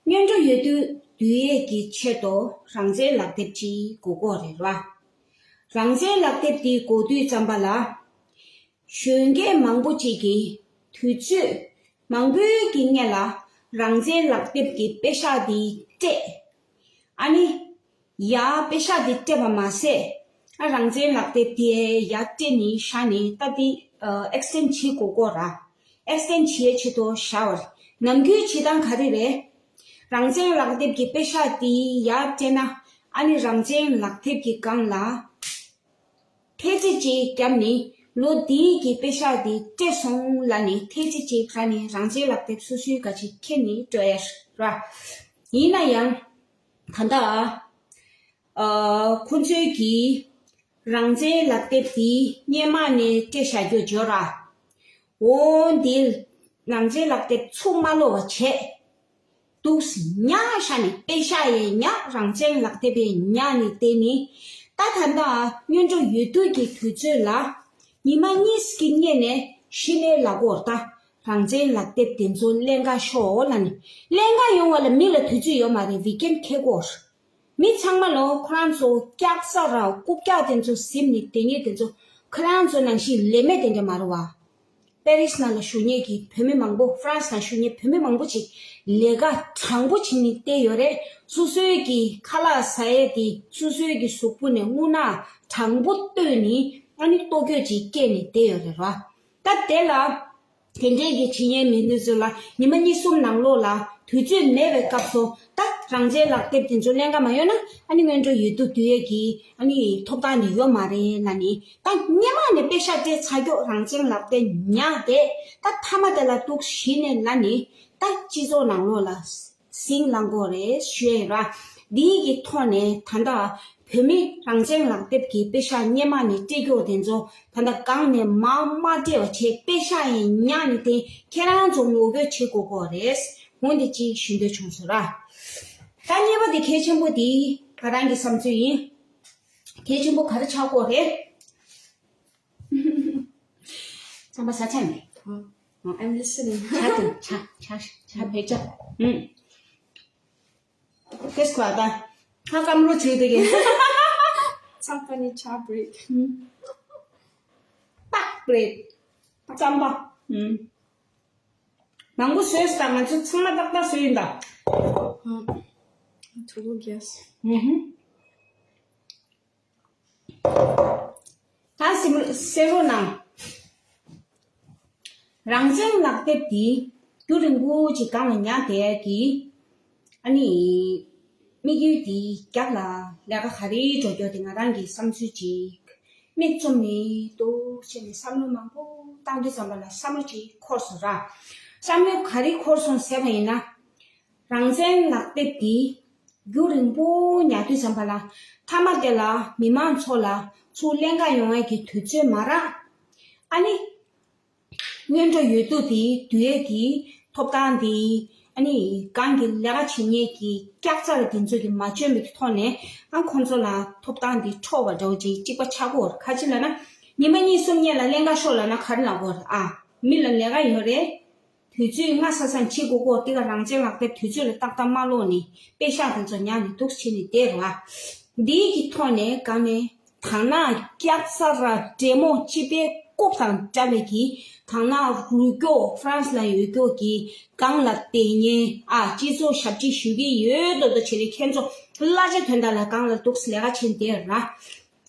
སྔོན་འགྲོ་ཡོད་དུས་བསྡུ་ཡས་ཀྱི་ཆེད་དུ་རང་བཙན་ལག་དེབ་ཅིག་དགོས་ཀྱི་རེད་ར། རང་བཙན་ལག་དེབ་དེ་དགོས་དུས་ཙམ་པ་ལ། གཞོན་སྐྱེས་མང་པོ་ཅིག་གིས་དུས་ཚོད་མང་པོའི་གི་སྔོན་ལ་རང་བཙན་ལག་དེབ་ཀྱི་པེ་ཤག་དེ་སྤྲད། ཨ་ནི་ཡ་པེ་ཤག་དེ་སྤྲད་པ་མ་ཟད། ཨ་རང་བཙན་ལག་དེབ་དེ་ཡ་སྤྲད་ནས་བཞག་ནས་ད་དེ་ཨེག་སི་ཅེན་ཇི་བྱེད་དགོས་ཀྱི་ཡོད་ར། ཨེག་སི་ཅེན་ཇི་བྱེད་ཡས་ཆེད་དུ་བཞག་པ་རེད། ནམ་རྒྱུན་བྱེད་སྟངས་ག་རེ་རེད། རང་བཙན་ལག་དེབ་ཀྱི་པེ་ཤག་དེ་ཡར་སྤྲད་ན། ཨ་ནི་རང་བཙན་ལག་དེབ་ཀྱི་སྒང་ལ་ཐེལ་ཙེ་གཅིག་བརྒྱབ་ནས་ལོ་འདིའི་གི་པེ་ཤག་དེ་སྤྲད་སོང་ལབ་ནས་ཐེལ་ཙེ་གཅིག་རག་ནས་རང་བཙན་ལག་དེབ་སོ་སོའི་ག་ཅིག་ཁྱེར་ནས་འགྲོ་ཡ་ར། ཡིན་ན་ཡང་ད་ལྟ་ཨ་ཁོ་ཚོའི་གི་རང་བཙན་ལག་དེབ་དེ་སྔོན་མ་ནས་སྤྲད་བཞག་རྒྱུ་ཡོད་ར། འོ་འདི་རང་བཙན་ལག་དེབ་ཚུར་མ་སློག་པ་བྱས། འདུག་སེ་ཉར་བཞག་ནས་པེ་ཤག་ཡང་ཉར། རང་བཙན་ལག་དེབ་ཡང་ཉར་ནས་བསྡད་ནས། ད་ད་ལྟ་སྔོན་འགྲོ་ཡོད་དུས་ཀྱི་དུས་ཚོད་ལ་ཉི་མ་གཉིས་ཀྱི་སྔོན་ནས་གཞི་ནས་ལབ་ཀྱི་ཡོད་རེད། ད་རང་བཙན་ལག་དེབ་དེ་ཚོ་ལེན་ག་ཤོག་ལབ་ནས། ལེན་ག་ཡོང་བ་ལ་མི་ལ་དུས་ཚོད་ཡོད་མ་རེད། ཝིག་ཨེན་ཌི་འཁེལ་གྱི་ཡོད་རེད། མི་ཚང་མ་ལོ་ཁོ་རང་ཚོ་ཀྱག་ཙ་ར་རྐུབ་བཀྱག་དེ་ཚོ་ཟིན་ནས་བསྡད་མཁན་དེ་ཚོ་ཁོ་རང་ཚོ་ནང་བཞིན་ལས་མེད་དེ་འདྲ་མ་རེད་པ། པེ་རིས་ནང་ལ་བཞུགས་མཁན་གྱི་བོད་མི་མང་པོ། ཧྥ་རན་སི་ནང་བཞུགས་མཁན་བོད་མི་མང་པོ་ཅིག་ལས་ཀ་དྲང་པོ་བྱས་ནས་བསྡད་ཡོད་རེད། སོ་སོའི་གི་ཁ་ལག་ཟ་ཡས་དེ་སོ་སོའི་གི་གཟུགས་པོ་ནས་རྔུལ་ནག་དྲང་པོ་བཏོན་ནས། ཨ་ནི་ལྟོ་གོས་ཅིག་སྐྱེས་ནས་བསྡད་ཡོད་རེད་པ། ད་དེ་ལ་དེ་འདྲའི་གི་བྱེད་མཁན་མི་འདི་ཚོ་ལ་ཉི་མ་གཉིས་གསུམ་ནང་ལོགས་ལ་དུས་ཚོད་མེད་པའི་སྐབས་སུ། ད་རང་བཙན་ལག་དེབ་དེ་ཚོ་ལེན་ག་མ་ཡོང་ན། ཨ་ནི་སྔོན་འགྲོ་ཡོད་དུ་བསྡུ་ཡས་ཀྱི་ཨ་ནི་ཐོབ་ཐང་ནི་ཡོད་མ་རེད་ལབ་ནས། ད་སྔོན་མ་ནས་པེ་ཤག་སྤྲད་ཚར་རྒྱུ་རང་བཙན་ལག་དེབ་ཉར་བསྡད། ད་མཐའ་མ་དེ་ལ་འདུག་གཞི་ནས་ལབ་ནས། ད་སྤྱི་ཚོགས་ནང་ལོགས་ལ་ཟིང་ལངས་ཀྱི་ཡོད་རེད་ཞུ་ཡ་ཡིན་ར། འདིའི་གི་ཐོག་ནས་ད་ལྟ་བོད་མི་རང་བཙན་ལག་དེབ་ཀྱི་པེ་ཤག་སྔོན་མ་ནས་སྤྲད་རྒྱུ་དེ་ཚོ་ད་ལྟ་སྒང་ནས་མར་མ་སྤྲད་པ་བྱས། པེ་ཤག་ཡང་ཉར་ནས་དེ་ཁྱེད་རང་ཚོ་ངོ་རྒོལ་བྱེད་དགོས་ཀྱི་ཡོད་རེད། འོ་འདི་གཅིག་ཞུ་འདོད་བྱུང་སོང་ར། ད་གཉིས་པ་དེ་གལ་ཆེན་པོ་དེ་ང་རང་གི་བསམ་ཚུལ་ཡིན། གལ་ཆེན་པོ་ག་རེ་ཆགས་ཀྱི་ཡོད་རེད། རྩམ་པ་ཟ་ཚར་ནས། Oh, I'm listening. ཇ་དང་ཇ་ཇ་ཇ་བེད་ཇ། ཨུམ། ཏེས་ཁོ་ཨ་ད། ཧ་ཀམ་རོ་ཆུ་དེ་གི། རྩམ་པ་ནི་ཇ་བེད། ཨུམ། པགས་བེད། རྩམ་པ། ཨུམ། མང་པོ་བཟོས་ད། ང་ཚོ་ཚང་མ་ཏག་ཏག་བཟོས་ཡིན་ད། ཨ། ཐུགས་རྗེ་ཆེ། ཨུ་ཧུམ། ད་སེམས་སེམས་རོགས་གནང་། རང་བཙན་ལག་དེབ་འདི་རྒྱུན་རིང་པོ་ཅིག་སྒང་ལ་ཉར་བསྡད་ཀྱི། ཨ་ནི་དམིགས་ཡུལ་འདི་རྒྱབ་ལ་ལས་ཀ་ག་རེ་འགྲོ་རྒྱུ་དེ་ང་རང་གི་བསམ་ཚུལ་ཅིག་མིག་བཙུམ་ནས་འདུག་བྱས་ནས་བསམ་བློ་མང་པོ་བཏང་དུས་ཙམ་པ་ལ་བསམ་བློ་ཅིག་འཁོར་སོང་ར། བསམ་བློ་ག་རེ་འཁོར་སོང་ཟེར་བ་ཡིན་ན། རང་བཙན་ལག་དེབ་འདི་རྒྱུན་རིང་པོ་ཉར་དུས་ཙམ་པ་ལ། མཐའ་མ་དེ་ལ་མི་མང་ཚོ་ལ་ཚུར་ལེན་ག་ཡོང་ཡ་གི་དུས་ཚོད་མ་རག། ཨ་ནི་ སྔོན་འགྲོ་ཡོད་དུས་དེ་དུས་ཡས་ཀྱི་ཐོབ་ཐང་དེ། ཨ་ནི་གང་གི་ལས་ཀ་བྱེད་མཁན་གྱི་སྐྱག་རྫ་ར་དེ་ཚོ་གི་མ་འཇོན་པའི་ཐོག་ནས། ཨ་ཁོང་ཚོ་ལ་ཐོབ་ཐང་དེ་འཕྲོག་པ་འདྲ་བོ་ཅིག་གཅིག་པ་ཆགས་ཀྱི་ཡོད་རེད། ག་ཅི་ལབ་ན། ཉི་མ་གཉིས་གསུམ་གཉིས་ལ་ཀླན་ཀ་ཤོར་ལབ་ན་ག་རེ་ལབ་དགོས་རེད། ཨ་མི་ལ་ལས་ཀ་ཡོད་རེད། དུས་ཚོད་སྔ་ས་སང་བྱེད་དགོས་ཀྱི་ཡོད། དེ་ག་རང་བཙན་ལག་དེབ་དུས་ཚོད་ལ་ཏག་ཏག་མ་ཀློག་ནས་པེ་ཤག་དེ་ཚོ་ཉར་ནས་འདུག་སེ་བྱས་ནས་བསྡད་རེད་བ། འདིའི་གི་ཐོག་ནས་གང་ནས་ད་ནང་སྐྱག་རྫ་ར་འདྲེ་མོ་སྤྱི་པའི་རྐུབ་དང་འདྲ་བའི་གི། ད་ནང་རུས་སྐྱོག་ཧྥ་རན་སི་ལ་ཡོད་སྐྱོག་གི་སྒང་ལ་བསྡད་མཁན། ཨ་སྤྱི་ཚོགས་ཞབས་ཕྱི་ཞུ་གི་ཡོད་མདོག་མདོག་བྱས་ནས། ཁྱེད་ཚོ་གླ་ཆ་དོན་དག་ལ་སྒང་ལ་འདུག་སེ་ལས་ཀ་བྱས་བསྡད་ར།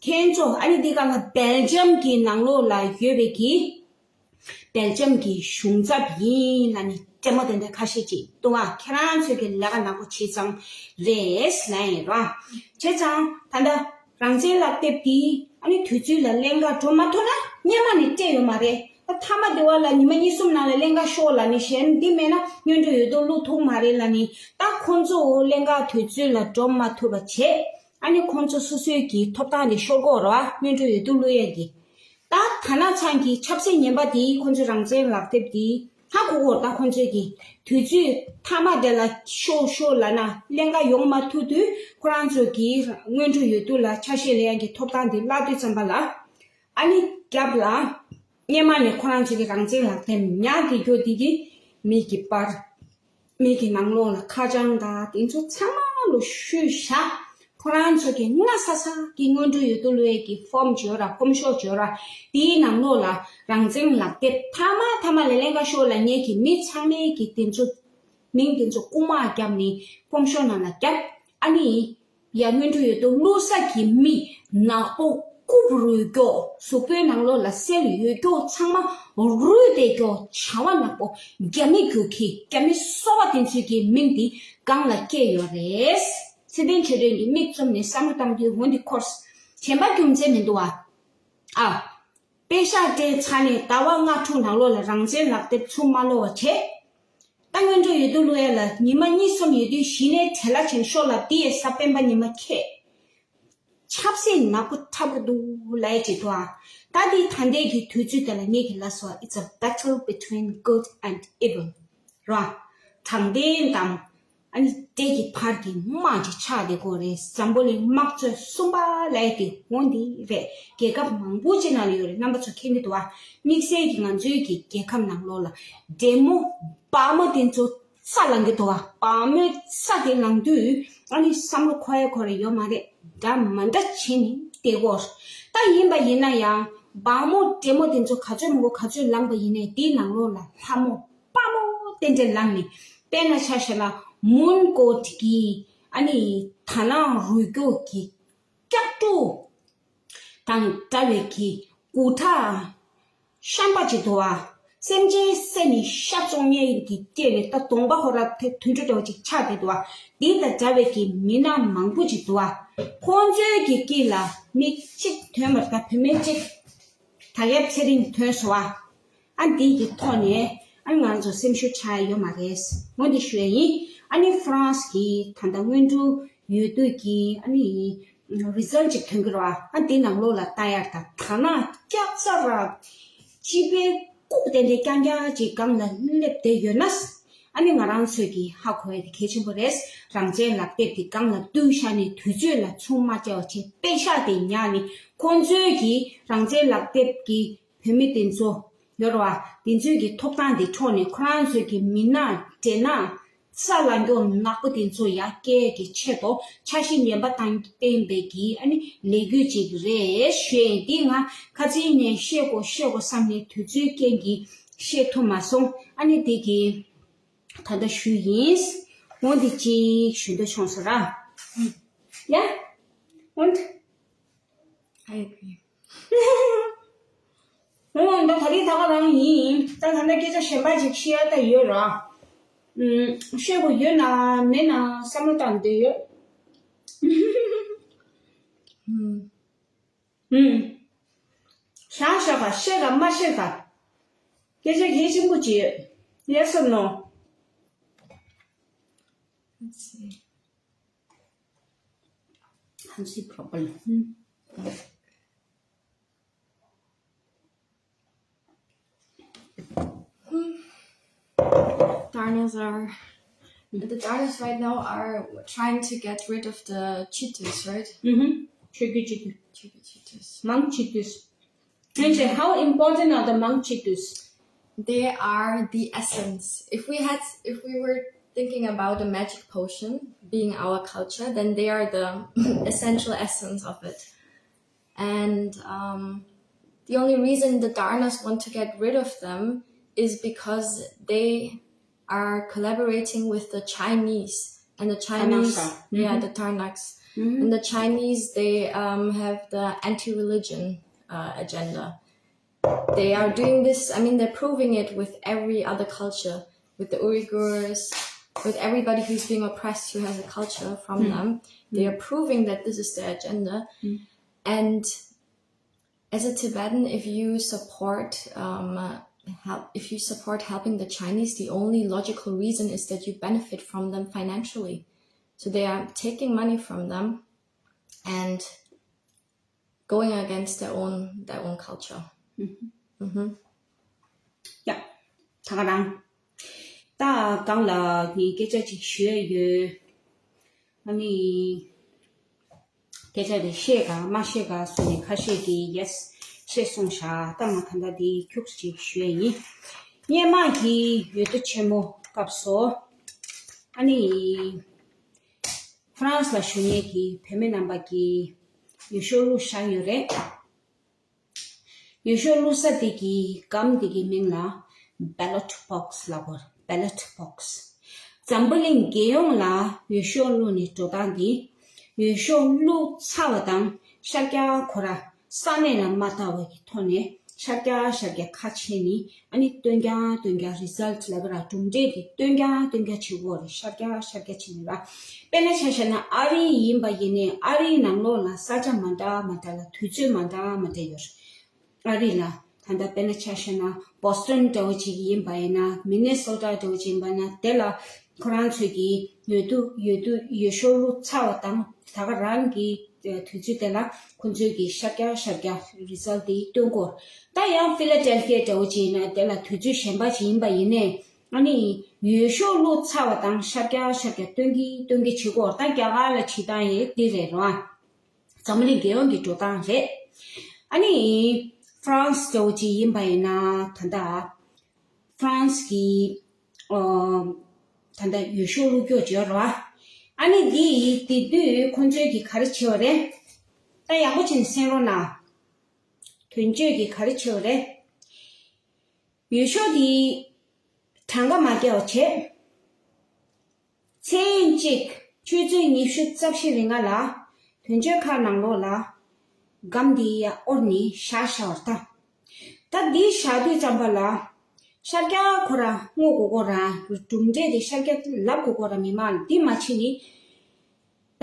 ཁྱེད་ཚོ་ཨ་ནི་འདི་སྒང་ལ་སྦེལ་ཇམ་གྱི་ནང་ལོགས་ལ་ཡོད་པའི་གི་སྦེལ་ཇམ་གྱི་གཞུང་ཚབ་ཡིན་ལབ་ནས་ལྟད་མོ་དེ་འདྲ་ཁ་ཤས་ཅིག་འདུག་ཨ། ཁྱེད་རང་ཚོས་ཀྱི་ལས་ཀ་ནག་པོ་བྱས་ཙང་རེད་ལབ་ཡིན་ར། བྱས་ཙང་ད་ལྟ་རང་བཙན་ལག་དེབ་འདི་ཨ་ནི་དུས་ཚོད་ལ་ཀླན་ཀ་འགྲོ་མ་ཐུབ་ན། སྔོན་མ་ནས་སྤྲད་ཡོད་མ་རེད། ད་མཐའ་མ་དེ་བ་ལ་ཉི་མ་གཉིས་གསུམ་ནང་ལ་ཀླན་ཀ་ཤོར་ལབ་ནས། གཞན་འདི་མེད་ན་སྔོན་འགྲོ་ཡོད་དུས་བླུག་ཐུབ་མ་རེད་ལབ་ནས། ད་ཁོང་ཚོ་ཀླན་ཀ་དུས་ཚོད་ལ་འགྲོ་མ་ཐུབ་པ་བྱས། ཨ་ནི་ཁོང་ཚོ་སོ་སོའི་གི་ཐོབ་ཐང་དེ་ཤོར་གྱི་ཡོད་རེད་བ། སྔོན་འགྲོ་ཡོད་དུས་བླུག་ཡས་ཀྱི། ད་ད་ནང་ཚང་གི་ཆབ་སྲིད་ངན་པ་དེ། ཁོང་ཚོའི་རང་བཙན་ལག་དེབ་དེ་ཧ་གོ་གི་ཡོད་རེད། ད་ཁོང་ཚོའི་གི་དུས་ཚོད་མཐའ་མ་དེ་ལ་ཤོར་ཤོར་ལབ་ན། ཀླན་ཀ་ཡོང་མ་ཐུབ་དུས་ཁོ་རང་ཚོ་གི་སྔོན་འགྲོ་ཡོད་དུས་ལ་ཆ་ཤས་ལེན་ཡས་ཀྱི་ཐོབ་ཐང་དེ་བརླག་དུས་ཙམ་པ་ལ། ཨ་ནི་རྒྱབ་ལ་སྔོན་མ་ནས་ཁོ་རང་ཚོ་གི་རང་བཙན་ལག་དེབ་ཉར་བསྡད་རྒྱུ་དེ་གིས་མི་གི་པར། མི་གི་ནང་ལོགས་ལ་ཁ་བྱང་དང་དེ་ཚོ་ཚང་མ་ལོ་བཤུས་བཞག་ཁོ་རང་ཚོ་གི་སྔ་ས་ས་གི་སྔོན་འགྲོ་ཡོད་དུས་བླུག་ཡས་ཀྱི་ཕོམ་བརྗོད་ར། ཕོམ་ཤོག་བརྗོད་ར། དེའི་ནང་ལོགས་ལ་རང་བཙན་ལག་དེབ་མཐའ་མ་མཐའ་མ་ལ་ཀླན་ཀ་ཤོར་ལབ་མཁན་གྱི་མི་ཚང་མའི་གི་དེ་ཚོ་མིང་དེ་ཚོ་རྐུ་མ་བརྒྱབ་ནས་ཕོམ་ཤོག་ནང་ལ་བརྒྱབ། ཨ་ནི་ཡ་སྔོན་འགྲོ་ཡོད་དུས་བླུག་ས་གི་མི་ནག་པོ་རྐུབ་རུས་སྐྱོག་གཟུགས་པོའི་ནང་ལོགས་ལ་སེལ་ཡོད་སྐྱོག་ཚང་མ་རུལ་བསྡད་སྐྱོག་བྱ་བ་ནག་པོ་རྒྱ་མི་རྒྱུག་ཁྱི། རྒྱ་མི་སོ་པ་དེ་ཚོའི་གི་མིང་དེ་སྒང་ལ་བཀལ་ཡོད་རེད། ཚེ་བརྟན་ཆོས་སྒྲོན་གྱིས་མིག་བཙུམ་ནས་བསམ་བློ་བཏང་དུས། འོ་འདི་ཁོ་རེད། གཞན་པ་རྒྱུ་མཚན་མི་འདུག་བ། ཨ། པེ་ཤག་སྤྲད་ཚར་ནས་ཟླ་བ་ལྔ་དྲུག་ནང་ལོགས་ལ་རང་བཙན་ལག་དེབ་ཚུར་མ་ཀློག་པ་བྱས། ད་སྔོན་འགྲོ་ཡོད་དུས་བླུག་ཡས་ལ་ཉི་མ་གཉིས་གསུམ་ཡོད་དུས་གཞི་ནས་བྲེལ་བ་ཆེན་ཤོར་ལ། དེ་ཡས་གཟའ་སྤེན་པ་ཉི་མ་ཁེལ། ཆབ་སྲིད་ནག་པོ་འཁྲབ་ཀྱི་འདུག་ལབ་ཡས་ཅིག་འདུག་ཨ། ད་འདི་ད་ལྟའི་གི་དུས་ཚོད་དེ་ལ་ངེད་ཀྱིས་ལབ་སོང་། It's a battle between good and evil. ར། དྲང་བདེན་དང་ཨ་ནི་བདེ་གི་བར་གྱི་དམག་ཅིག་ཆགས་བསྡད་ཀྱི་ཡོད་རེད། འཛམ་བུ་གླིང་དམག་ཚོད་གསུམ་པ་ལབ་ཡས་དེ། འོ་འདི་རེད། རྒྱལ་ཁབ་མང་པོ་ཅིག་ནང་ལ་ཡོད་རེད། རྣམ་པ་ཚོ་མཁྱེན་གྱི་འདུག་བ། དམིགས་བསལ་གྱི་ང་ཚོའི་གི་རྒྱལ་ཁབ་ནང་ལོགས་ལ་འདྲེ་མོ་བག་མོ་དེ་ཚོ་རྩྭ་ལང་གི་འདུག་བ། བག་མོའི་རྩྭ་དེ་ལང་དུས་ཨ་ནི་བསམ་བློ་འཁོར་ཡས་འཁོར་ཡས་ཡོད་མ་རེད། འདྲ་མི་འདྲ་བྱས་ནས་བསྡད་ཀྱི་ཡོད་རེད། ད་ཡིན་པ་ཡིན་ན་ཡང་བག་མོ་འདྲེ་མོ་དེ་ཚོ་ག་ཚོད་མང་པོ་ག་ཚོད་ལངས་པ་ཡིན་ནའི་དེའི་ནང་ལོགས་ལ་ལྷ་མོ་དཔའ་མོ་རྟེན་འབྲེལ་ལངས་ནས། དཔེར་ན་ཆ་བཞག་ན་མུན་ཀོཊ་གི་ཨ་ནི་ད་ནང་རུས་སྐྱོག་གི་སྐྱག་ཕྲུག་དང་འདྲ་བའི་གི་དགུ་ཁྲག་ཤན་པ་ཅིག་འདུག་བ། སེམས་ཅན་བསད་ནས་ཤ་བཙོང་མཁན་གྱི་སྐད་ནས་ད་གདོང་པ་ཧོ་ར་དེ་དུད་འགྲོ་འདྲ་བོ་ཅིག་ཆགས་བསྡད་འདུག་བ། འདི་དང་འདྲ་བའི་གི་མི་སྣ་མང་པོ་ཅིག་འདུག་བ། ཁོང་ཚོའི་གི་དཀྱིལ་ལ་མི་གཅིག་ཐོན་པ་རེད། ད་བུད་མེད་གཅིག་ད་གའི་ཚེ་རིང་ཐོན་སོང་བ། ཨ་འདི་གི་ཐོག་ནས་ཨ་ནི་ང་ཚོ་སེམས་ཤུགས་ཆག་ཡ་ཡོད་མ་རེད། འོ་འདི་ཞུ་ཡ་ཡིན། ཨ་ནི་ཧྥ་རན་སི་གི་ད་ལྟ་སྔོན་འགྲོ་ཡོད་དུས་ཀྱི་ཨ་ནི་རི་ཛལ་ཅིག་ཐོན་གི་རེད་བ། ཨ་འདི་ནང་ལོགས་ལ་ལྟ་ཡ་ད་ད་ནང་སྐྱག་རྫ་ར་སྤྱི་པའི་རྐུབ་དེ་འདྲའི་རྐྱང་རྐྱང་ཅིག་སྒང་ལ་སླེབས་བསྡད་ཡོད་ན། ཨ་ནི་ང་རང་ཚོས་ཀྱི་ཧ་གོ་ཡ་དེ་གལ་ཆེན་པོ་རེད། རང་བཙན་ལག་དེབ་དེ་སྒང་ལ་བཏུས་བཞག་ནས་དུས་ཚོད་ལ་ཚུར་མ་བསྐྱལ་བ་བྱས། པེ་ཤག་དེ་ཉར་ནས་ཁོང་ཚོའི་གི་རང་བཙན་ལག་དེབ་ཀྱི་བུད་མེད་དེ་ཚོ་ཡོད་རེད་བ། དེ་ཚོའི་གི་ཐོབ་ཐང་དེ་འཕྲོག་ནས་ཁོ་རང་ཚོའི་གི་མི་སྣ་འདྲེ་ནག་རྩྭ་ལ་མགྱོགས་ནག་པོ་དེ་ཚོ་ཡར་སྐྱེལ་གྱི་ཆེད་དུ་འཆར་གཞི་ངན་པ་བཏང་བསྟན་པའི་གི་ཨ་ནི་ལས་འགུལ་ཅིག་རེད་ཞུས་ཡིན། འདི་ང་ཁ་སང་ནས་བཤད་དགོས་བཤད་དགོས་བསམ་ནས་དུས་ཚོད་རྐྱེན་གྱིས་བཤད་ཐུབ་མ་སོང་། ཨ་ནི་འདི་གི་ད་ལྟ་ཞུས་ཡིན། འོ་འདི་གཅིག་ཞུ་འདོད་བྱུང་སོང་ར། ཡ། འོ་འདི། I agree. འོ་ད་ད་རེས་ད་ག་རང་ཡིན། ད་ད་ལྟ་སྐད་ཆ་གཞན་པ་ཅིག་བཤད་ཡ་ད་ཡོད་ར། ཨུམ། བཤད་དགོས་ཡོད་ན་མེད་ན་བསམ་བློ་བཏང་བསྡད་ཡོད། ཨུམ། ཨུམ། བཞག་བཞག་ག་བཤད་ག་མ་བཤད་ག་སྐད་ཆ་གལ་ཆེན་པོ་ཅིག་ཡོད། Yes or no? Let's see. Let's see properly. ཨུམ། Dinosaur. The dinosaurs right now are trying to get rid of the cheetahs, right? ཆོས་རྒྱུད་ཅི་དུས། Cheetah, cheetahs. མང་ཆེ་དུས། And how important are the མང་ཆེ་དུས། They are the essence. If we had, if we were thinking about a magic potion being our culture, then they are the essential essence of it. And um, the only reason the Darnas want to get rid of them is because they are collaborating with the Chinese, and the Chinese, Tarnaxa. Yeah, the Tarnaks, and the Chinese, they um, have the anti-religion uh, agenda. They are doing this. I mean, they're proving it with every other culture, with the Uyghurs, with everybody who's being oppressed who has a culture from them. They are proving that this is their agenda. And as a Tibetan, if you support um, help, if you support helping the Chinese, the only logical reason is that you benefit from them financially. So they are taking money from them and going against their own their own culture. ཡ། ད་ག་རང་། ད་གང་ལ་ངས་སྐད་ཆ་ཅིག་ཞུ་ཡ་ཡོད། ཨ་ནི། སྐད་ཆ་དེ་ཤེས་ག་མ་ཤེས་ག་སུ་ནི་ཁ་ཤས་ཀྱིས་ཡེས་ཤེས་སོང་ཤག་ད་ང་ད་ལྟ་དེ་ཁྱུག་ཅིག་ཞུ་ཡ་ཡིན། སྔོན་མ་གི་འོས་བསྡུ་ཆེན་མོ་སྐབས་སུ། ཨ་ནི། ཧྥ་རན་སི་ལ་བཞུགས་མཁན་གྱི་བུད་མེད་རྣམ་པ་གིས་འོས་ཤོག་བླུགས་བཞག་ཡོད་རེད། འོས་ཤོག་བླུགས་ས་དེ་གི་སྒམ་དེ་གི་མིང་ལ་ballot box ལབ་དགོས་རེད། ballot box འཛམ་བུ་གླིང་རྒྱལ་ཡོངས་ལ་འོས་ཤོག་བླུགས་ནས་འགྲོ་སྟངས་དེ། འོས་ཤོག་བླུགས་ཚར་བ་དང་ཤར་རྒྱག་ཁོ་ར་ས་གནས་ལ་མ་བལྟ་བ་གི་ཐོག་ནས་ཤར་རྒྱག་ཤར་རྒྱག་ཁ་ཕྱེ་ནས། ཨ་ནི་སྟོན་རྒྱག་སྟོན་རྒྱག་result ལབ་ཀྱི་ར། གྲུབ་འབྲས་དེ་སྟོན་རྒྱག་སྟོན་རྒྱག་བྱེད་དགོས་རེད། ཤར་རྒྱག་ཤར་རྒྱག་བྱེད་ནས་ར། དཔེར་ན་ཆ་བཞག་ན་ཨ་རི་ཡིན་པ་ཡིན་ནའི་ཨ་རིའི་ནང་ལོགས་ལ་ས་ཆ་མ་འདྲ་མ་འདྲ་ལ་དུས་ཚོད་མ་འདྲ་མ་འདྲ་ཡོད་རེད། ཨ་རི་ལ་ད་ལྟ་དཔེར་ན་ཆ་བཞག་ན་Boston འདྲ་བོ་ཅིག་ཡིན་པ་ཡིན་ན། Minnesota འདྲ་བོ་ཅིག་ཡིན་པ་ན། དེ་ལ་ཁོ་རང་ཚོས་ཀྱི་འོས་བསྡུ་འོས་བསྡུ་འོས་ཤོག་བླུགས་ཚར་བ་དང་ད་ག་རང་གི་དུས་ཚོད་དེ་ལ་ཁོ་ཚོས་ཀྱི་ཤར་རྒྱག་ཤར་རྒྱག་result དེ་སྟོན་དགོས། ད་ཡང་Philadelphia འདྲ་བོ་ཅིག་ཡིན་ན་དེ་ལ་དུས་ཚོད་གཞན་པ་ཅིག་ཡིན་པ་ཡིན་ནའི། ཨ་ནི་འོས་ཤོག་བླུགས་ཚར་བ་དང་ཤར་རྒྱག་ཤར་རྒྱག་སྟོན་གྱི་སྟོན་གྱི་བྱེད་སྒོ། ད་རྒྱ་གར་ལ་བྱེད་སྟངས་ཡང་འདི་རེད་རོ། འཛམ་བུ་གླིང་རྒྱལ་ཡོངས་ཀྱི་འགྲོ་སྟངས་རེད། ཨ་ནི་ཧྥ་རན་སི་འདྲ་བོ་ཅིག་ཡིན་པ་ཡིན་ན་ད་ལྟ་ཧྥ་རན་སི་གི་ཨོ་ད་ལྟ་འོས་ཤོག་བླུགས་རྒྱུ་བྱེད་རོ། ཨ་ནི་འདི་དེ་དུས་ཁོང་ཚོས་ཀྱི་ག་རེ་བྱེད་པ་རེད། ད་ཡག་པོ་བྱས་ནས་གསན་རོགས་གནང་། དོན་གཅོད་ཀྱིས་ག་རེ་བྱས་པ་རེད། འོས་ཤོག་འདི་གྲངས་ཀ་མ་བརྒྱབ་པ་བྱས། མཚན་གཅིག་ཆུ་ཚོད་ཉི་ཤུ་རྩ་བཞི་རིང་ལ་དོན་གཅོད་ཁང་ནང་ལོགས་ལ་སྒམ་འདི་ཡར་དབོར་ནས་བཞག་བཞག་པ་རེད་ད། ད་འདི་བཞག་དུས་ཙམ་པ་ལ་ཤར་རྒྱག་ཁོ་ར་བསྔོ་དགོས་ཁོ་ར། གྲུབ་འབྲས་དེ་ཤར་རྒྱག་ལབ་དགོས་ཁོ་ར། མི་མང་འདི་མ་བྱས་ནས།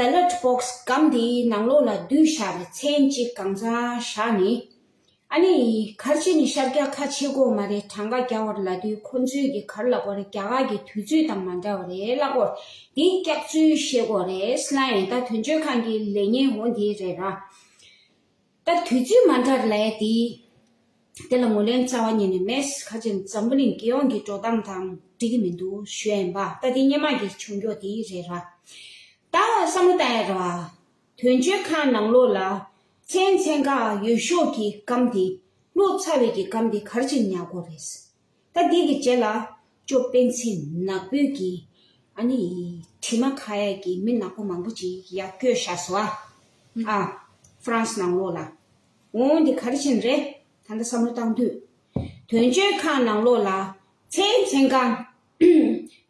ballot box སྒམ་དེའི་ནང་ལོགས་ལ་བསྡུས་བཞག་པའི་མཚན་གཅིག་གང་ཚང་བཞག་ནས། ཨ་ནི་ག་རེ་བྱས་ནས་ཤར་རྒྱག་ཁ་ཕྱེ་དགོས་མ་རེད། གྲངས་ཀ་རྒྱག་པར་ལབ་དུས་ཁོ་ཚོས་ཀྱི་ག་རེ་ལབ་དགོས་རེད། རྒྱ་གར་གྱི་དུས་ཚོད་དང་མ་འདྲ་བ་རེད་ལབ་དགོས། དེའི་སྐྱག་རྫུན་བཤད་དགོས་རེད་ལབ་ཡིན། ད་དོན་གཅོད་ཁང་གི་ལས་ངན་འོ་འདི་རེད་ར། ད་དུས་ཚོད་མ་འདྲ་ལབ་ཡ་དེ། དེ་ལ་ངོས་ལེན་རྩ་བ་ཉིད་ནས་མེད། ག་ཅི་འཛམ་བུ་གླིང་རྒྱལ་ཡོངས་ཀྱི་འགྲོ་སྟངས་དང་འགྲིག་གི་མི་འདུག་ཞུ་ཡ་ཡིན་པ། ད་དེ་སྔོན་མ་གི་བྱུང་རྒྱུ་དེ་རེད་ར། ད་བསམ་བློ་བཏང་ཡ་ར། དོན་གཅོད་ཁང་ནང་ལོགས་ལ་མཚན་མཚན་ཁ་འོས་ཤོག་གི་སྒམ་དེ། བླུགས་ཚར་བའི་གི་སྒམ་དེ་ག་རེ་བྱས་ཉར་དགོས་རེད། ད་འདི་གི་རྗེས་ལ་ཅོ་པན་ཚེ་ནག་པོའི་གི་ཨ་ནི་དྲི་མ་ཁ་ཡ་གི་མི་ནག་པོ་མང་པོ་ཅིག་ཡར་བསྐྱོད་བཞག་སོང་ཨ། ཨ། ཧྥ་རན་སི་ནང་ལོགས་ལ། འོ་འདི་ག་རེ་བྱས་ནས་རེད། ད་ལྟ་བསམ་བློ་བཏང་དུས། དོན་གཅོད་ཁང་ནང་ལོགས་ལ་མཚན་མཚན་ཁ་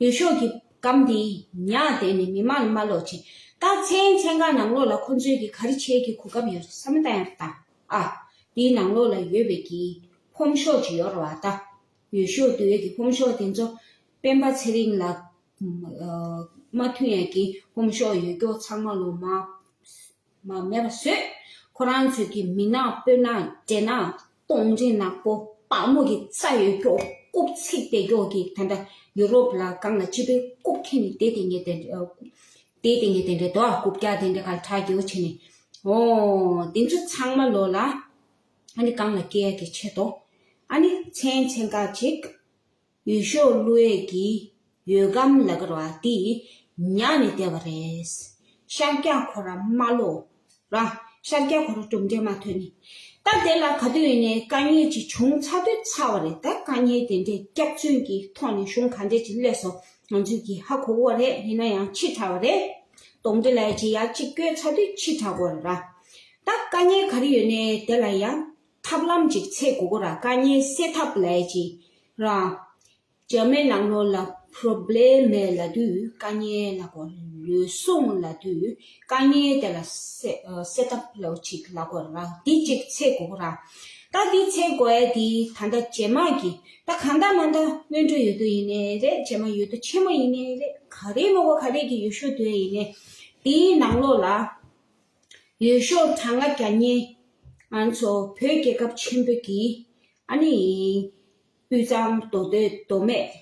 འོས་ཤོག་གི་སྒམ་འདི་ཉར་བསྡད་ནས་མི་མང་ལ་མ་སློག་ཅིག་ད་མཚན་མཚན་ཁ་ནང་ལོགས་ལ་ཁོ་ཚོས་ཀྱི་ག་རེ་བྱེད་ཀྱི་གོ་སྐབས་ཡོད་རེད། བསམ་བློ་བཏང་ཡ་རེད་ད། ཨ། དེའི་ནང་ལོགས་ལ་ཡོད་པའི་གི་ཕོམ་ཤོག་ཅིག་ཡོད་རེད་བ་ད། འོས་ཤོག་བསྡུ་ཡས་ཀྱི་ཕོམ་ཤོག་དེ་ཚོ་སྤེན་པ་ཚེ་རིང་ལ་མ་མཐུན་ཡས་ཀྱི་ཕོམ་ཤོག་ཡོད་རྒྱུ་ཚང་མ་ལོ་མ་མ་མེད་པ་བཟོས། ཁོ་རང་ཚོས་ཀྱི་མི་ནག་སྤུ་ནག་འདྲེ་ནག་སྟོང་འདྲེ་ནག་པོ་བག་མོ་གི་རྩ་ཡོད་རྒྱུ་རྐུབ་ཚིག་བསྡད་རྒྱུ་གི་ད་ལྟ་ཡུ་རོབ་ལ་གང་ལ་སྤྱི་པའི་རྐུབ་ཁྱེར་ནས་བསྡད་དེ་ངས་དེ་འདྲ་བསྡད་དེ་ངས་དེ་འདྲ་དོ་རྐུབ་བཀྱག་དེ་འདྲ་ག་ལ་གྲགས་རྒྱུ་བྱས་ནས། འོ་དེ་ཚོ་ཚང་མ་ལོ་ལ་ཨ་ནི་གང་ལ་སྐྱེལ་ཡས་ཀྱི་ཆེད་དུ་ཨ་ནི་མཚན་མཚན་ཁ་ཅིག་འོས་ཤོག་བླུག་ཡས་ཀྱི་ ཡོད་སྒམ་ལབ་ཀྱི་རེད་བ། དེ་ཉར་ནས་བསྡད་པ་རེད། ཤར་རྒྱག་ཁོ་ར་མ་ལོ་ར། ཤར་རྒྱག་ཁོ་ར་གྲུབ་འབྲས་མ་ཐོན་ནི། ད་དེ་ལ་ག་དུས་ཡིན་ནའི་དཀའ་ངལ་ཅིག་བྱུང་ཚར་དུས་ཚར་བ་རེད། ད་དཀའ་ངལ་དེ་འདྲའི་སྐྱག་རྫུན་གྱི་ཐོག་ནས་གཞུང་ག་འདྲས་ཅིག་སླེབས་སོང་། ང་ཚོས་ཀྱིས་ཧ་གོ་གི་རེད། ཡིན་ན་ཡང་ཕྱི་དྲགས་པ་རེད། གདོན་འདྲེ་ལབ་ཡ་ཅིག་ཡར་གཅིག་བསྐྱོད་ཚར་དུས་ཕྱི་དྲགས་དགོས་རེད་ར། ད་དཀའ་ངལ་ག་རེ་ཡོད་ནའི་དེ་ལ་ཡང་ཐབས་ལམ་ཅིག་འཚོལ་དགོས་ཀྱི་ར། དཀའ་ངལ་སེལ་ཐབས་ལབ་ཡ་ཅིག་ར། འཇར་མན་ནང་ལོགས་ལ་པོ་རོབ་ལེ་མེ་ལབ་དུས་དཀའ་ངལ་ལབ་དགོས། ལུས་ཟུངས་ལབ་དུས་དཀའ་ངལ་དེ་ལ་སེ་ཨ་སེལ་ཐབས་ལབ་ཅིག་ལབ་དགོས་ར། འདི་ཅིག་འཚོལ་དགོས་ར། ད་འདི་འཚོལ་དགོས་ཡ་འདི་ད་ལྟ་རྗེས་མ་གི་ད་གང་ལྟར་མ་ལྟར་སྔོན་འགྲོ་ཡོད་དོ་ཡིན་ནའི་རེད། རྗེས་མ་ཡོད་དོ་ཆེན་མོ་ཡིན་ནའི་རེད། ག་རེ་མ་གོ་ག་རེ་གི་ཡོད་ཤོས་དོ་ཡིན་ནའི་འདིའི་ནང་ལོགས་ལ་འོས་ཤོག་གྲངས་ཀ་རྒྱག་མཁན་ང་ཚོ་བོད་རྒྱལ་ཁབ་ཆེན་པོ་གི་ཨ་ནི་དབུས་གཙང་མདོ་སྟོད་མདོ་སྨད་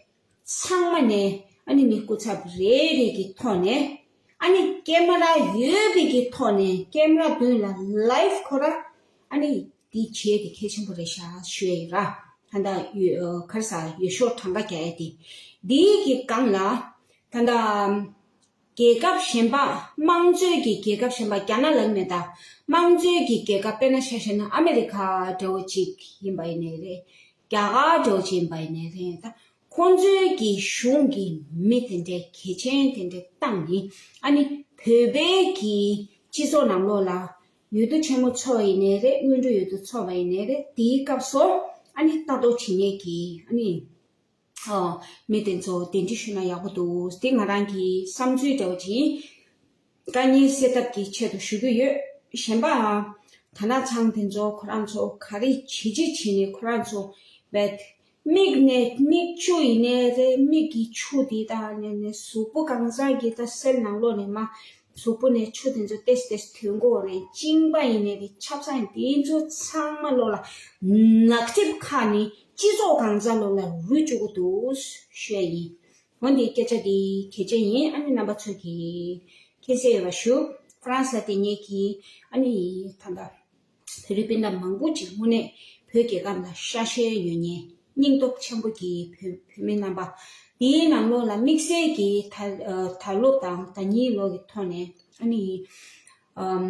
ཚང་མ་ནས་ཨ་ནི་མི་སྐུ་ཚབ་རེ་རེ་གི་ཐོག་ནས་ཨ་ནི་ཀེ་མ་ར་ཡོད་པའི་གི་ཐོག་ནས་ཀེ་མ་ར་མདུན་ལ་ལའིབ་ཁོ་ར་ཨ་ནི་འདི་བྱས་ཏེ་གལ་ཆེན་པོ་རེད་ཤག་ཞུ་ཡ་ཡིན་ར། ད་ལྟ་ཡོ་ཨ་ག་རེ་ཟ་འོས་ཤོག་གྲངས་ཀ་རྒྱག་ཡ་དེ་འདིའི་གི་སྒང་ལ་ད་ལྟ་རྒྱལ་ཁབ་གཞན་པ། དམངས་གཙོའི་གི་རྒྱལ་ཁབ་གཞན་པ། རྒྱ་ནག་ལབ་མེད་ད། དམངས་གཙོའི་གི་རྒྱལ་ཁབ་དཔེར་ན་ཆ་བཞག་ན་ཨ་མེ་རི་ཁ་འདྲ་བོ་ཅིག་ཡིན་པ་ཡིན་ནའི་རེད། རྒྱ་གར་འདྲ་བོ་ཅིག་ཡིན་པ་ཡིན་ནའི་རེད། ད་ཁོང་ཚོའི་གི་གཞུང་གི་མི་དེ་འདྲའི་གལ་ཆེན་དེ་འདྲའི་བཏང་ནི། ཨ་ནི་བོད་པའི་གི་སྤྱི་ཚོགས་ནང་ལོགས་ལ་འོས་བསྡུ་ཆེན་མོ་ཚོགས་ཡིན་ནའི་རེད། སྔོན་འགྲོ་འོས་བསྡུ་ཚོགས་པ་ཡིན་ནའི་རེད། དེའི་སྐབས་སུ་ཨ་ནི་ལྟ་རྟོག་བྱེད་མཁན་གི་ཨ་ནི། ཨོ། མི་དེ་ཚོ་གདན་འདྲེན་ཞུས་ན་ཡག་པོ་འདུག། དེ་ང་རང་གི་བསམ་ཚུལ་འདྲ་བོ་ཅིག་ཡིན། དཀའ་ངལ་སེལ་ཐབས་ཀྱི་ཆེད་དུ་ཞུ་གི་ཡོད། གཞན་པའང་དར་ནག་ཚང་དེ་ཚོ་ཁོ་རང་ཚོ་ག་རེ་བྱེད་ཅི་བྱེད་ནས་ཁོ་རང་ཚོ་བེད། མིག་ནས་མིག་ཆུ་ཡིན་ནའི་རེད། མིག་གི་ཆུ་དེ་དག་ནས་ནས་གཟུགས་པོ་གང་ཟག་གི་ད་སེལ་ནང་ལོགས་ནས་མ། གཟུགས་པོ་ནས་ཆུ་དེ་ཚོ་ཏེས་ཏེས་ཐོན་གོ་རེད། གཅིན་པ་ཡིན་ནའི་རེད། ཆབ་གསང་དེ་ཚོ་ཚང་མ་ལོགས་ལ་ནག་ཐིབས་ཁ་ནས་སྤྱི་ཚོགས་གང་ཟག་ལོགས་ལ་རུལ་བཅུག་གི་འདུག་ཞུ་ཡ་ཡིན། འོན་ཏེ་སྐད་ཆ་འདི་གལ་ཆེན་ཡིན། ཨ་ནི་རྣམ་པ་ཚོས་ཀྱིས་མཁྱེན་གསལ་ཡོད་པ་ཞུ། ཧྥ་རན་སི་ལ་དེ་ཉིད་ཀྱིས་ཨ་ནི་ད་ལྟ་བོད་རིགས་སྤུན་ཟླ་མང་པོ་ཅིག་དངོས་གནས་བོད་རྒྱལ་ཁབ་ལ་ཤ་ཞེན་ཡོད་མཁན་སྙིང་སྟོབས་ཆེན་པོ་གི་བོད་བོད་མི་རྣམ་པ། དེའི་ནང་ལོགས་ལ་དམིགས་བསལ་གྱི་ད་ཨ་ད་ལོ་དང་ཟླ་ཉིན་ལོ་གི་ཐོག་ནས་ཨ་ནི་ཨམ་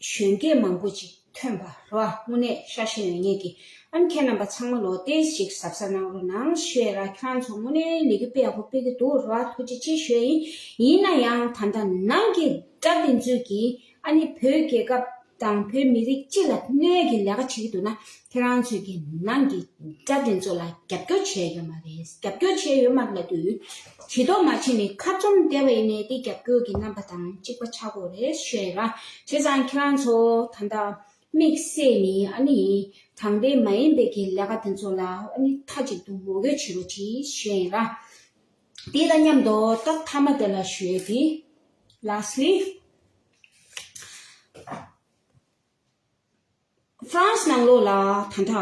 གཞོན་སྐྱེས་མང་པོ་ཅིག་ཐོན་པ་རེད་བ། དངོས་གནས་ཤ་ཞེན་ཡོད་མཁན་གྱི། ཨ་ནི་ཁྱེད་རྣམ་པ་ཚང་མ་ལོ་ཏོག་ཙམ་ཞིག་གཟབ་གཟབ་གནང་རོགས་གནང་ཞུ་ཡ་ར། ཁྱེད་རང་ཚོ་དངོས་གནས་ལས་འགུལ་དཔེ་ཡག་པོ་སྤེལ་གྱི་འདུག་ར། ཐུགས་རྗེ་ཆེ་ཞུ་ཡ་ཡིན། ཡིན་ན་ཡང་ད་ལྟ་ནང་གི་དགྲ་དེ་ཚོས་ཀྱིས་ཨ་ནི་བོད་རྒྱལ་ཁབ་དང་བོད་མི་རིགས་སྤྱི་ལ་གནོད་ཀྱི་ལས་ཀ་བྱེད་ཀྱི་འདུག་ན། ཁྱེད་རང་ཚོས་ཀྱིས་ནང་གི་དགྲ་དེ་ཚོ་ལ་རྒྱབ་སྐྱོར་བྱས་ཡོད་མ་རེད། རྒྱབ་སྐྱོར་བྱས་ཡོད་མ་རེད་ལབ་དུས་བྱེད་མདོག་མ་བྱས་ནས་ཁ་བཙུམ་བསྡད་པ་ཡིན་ནའི་དེ་རྒྱབ་སྐྱོར་གྱི་རྣམ་པ་དང་གཅིག་པ་ཆགས་ཀྱི་ཡོད་རེད་ཞུ་ཡ་ར། བྱས་ཙང་ཁྱེད་རང་ཚོ་ད་ལྟ་དམིགས་བསལ་ནི་ཨ་ནི་དྲང་བདེན་མ་ཡིན་པའི་གི་ལས་ཀ་དེ་ཚོ་ལ་ཨ་ནི་མཐའ་གཅིག་ཏུ་ངོ་རྒོལ་བྱེད་རོགས་གྱིས་ཞུ་ཡ་ཡིན་ར། དེ་དང་མཉམ་དུ་ད་མཐའ་མ་དེ་ལ་ཞུ་ཡ་དེ། Lastly། ཧྥ་རན་སི་ནང་ལོགས་ལ་ད་ལྟ་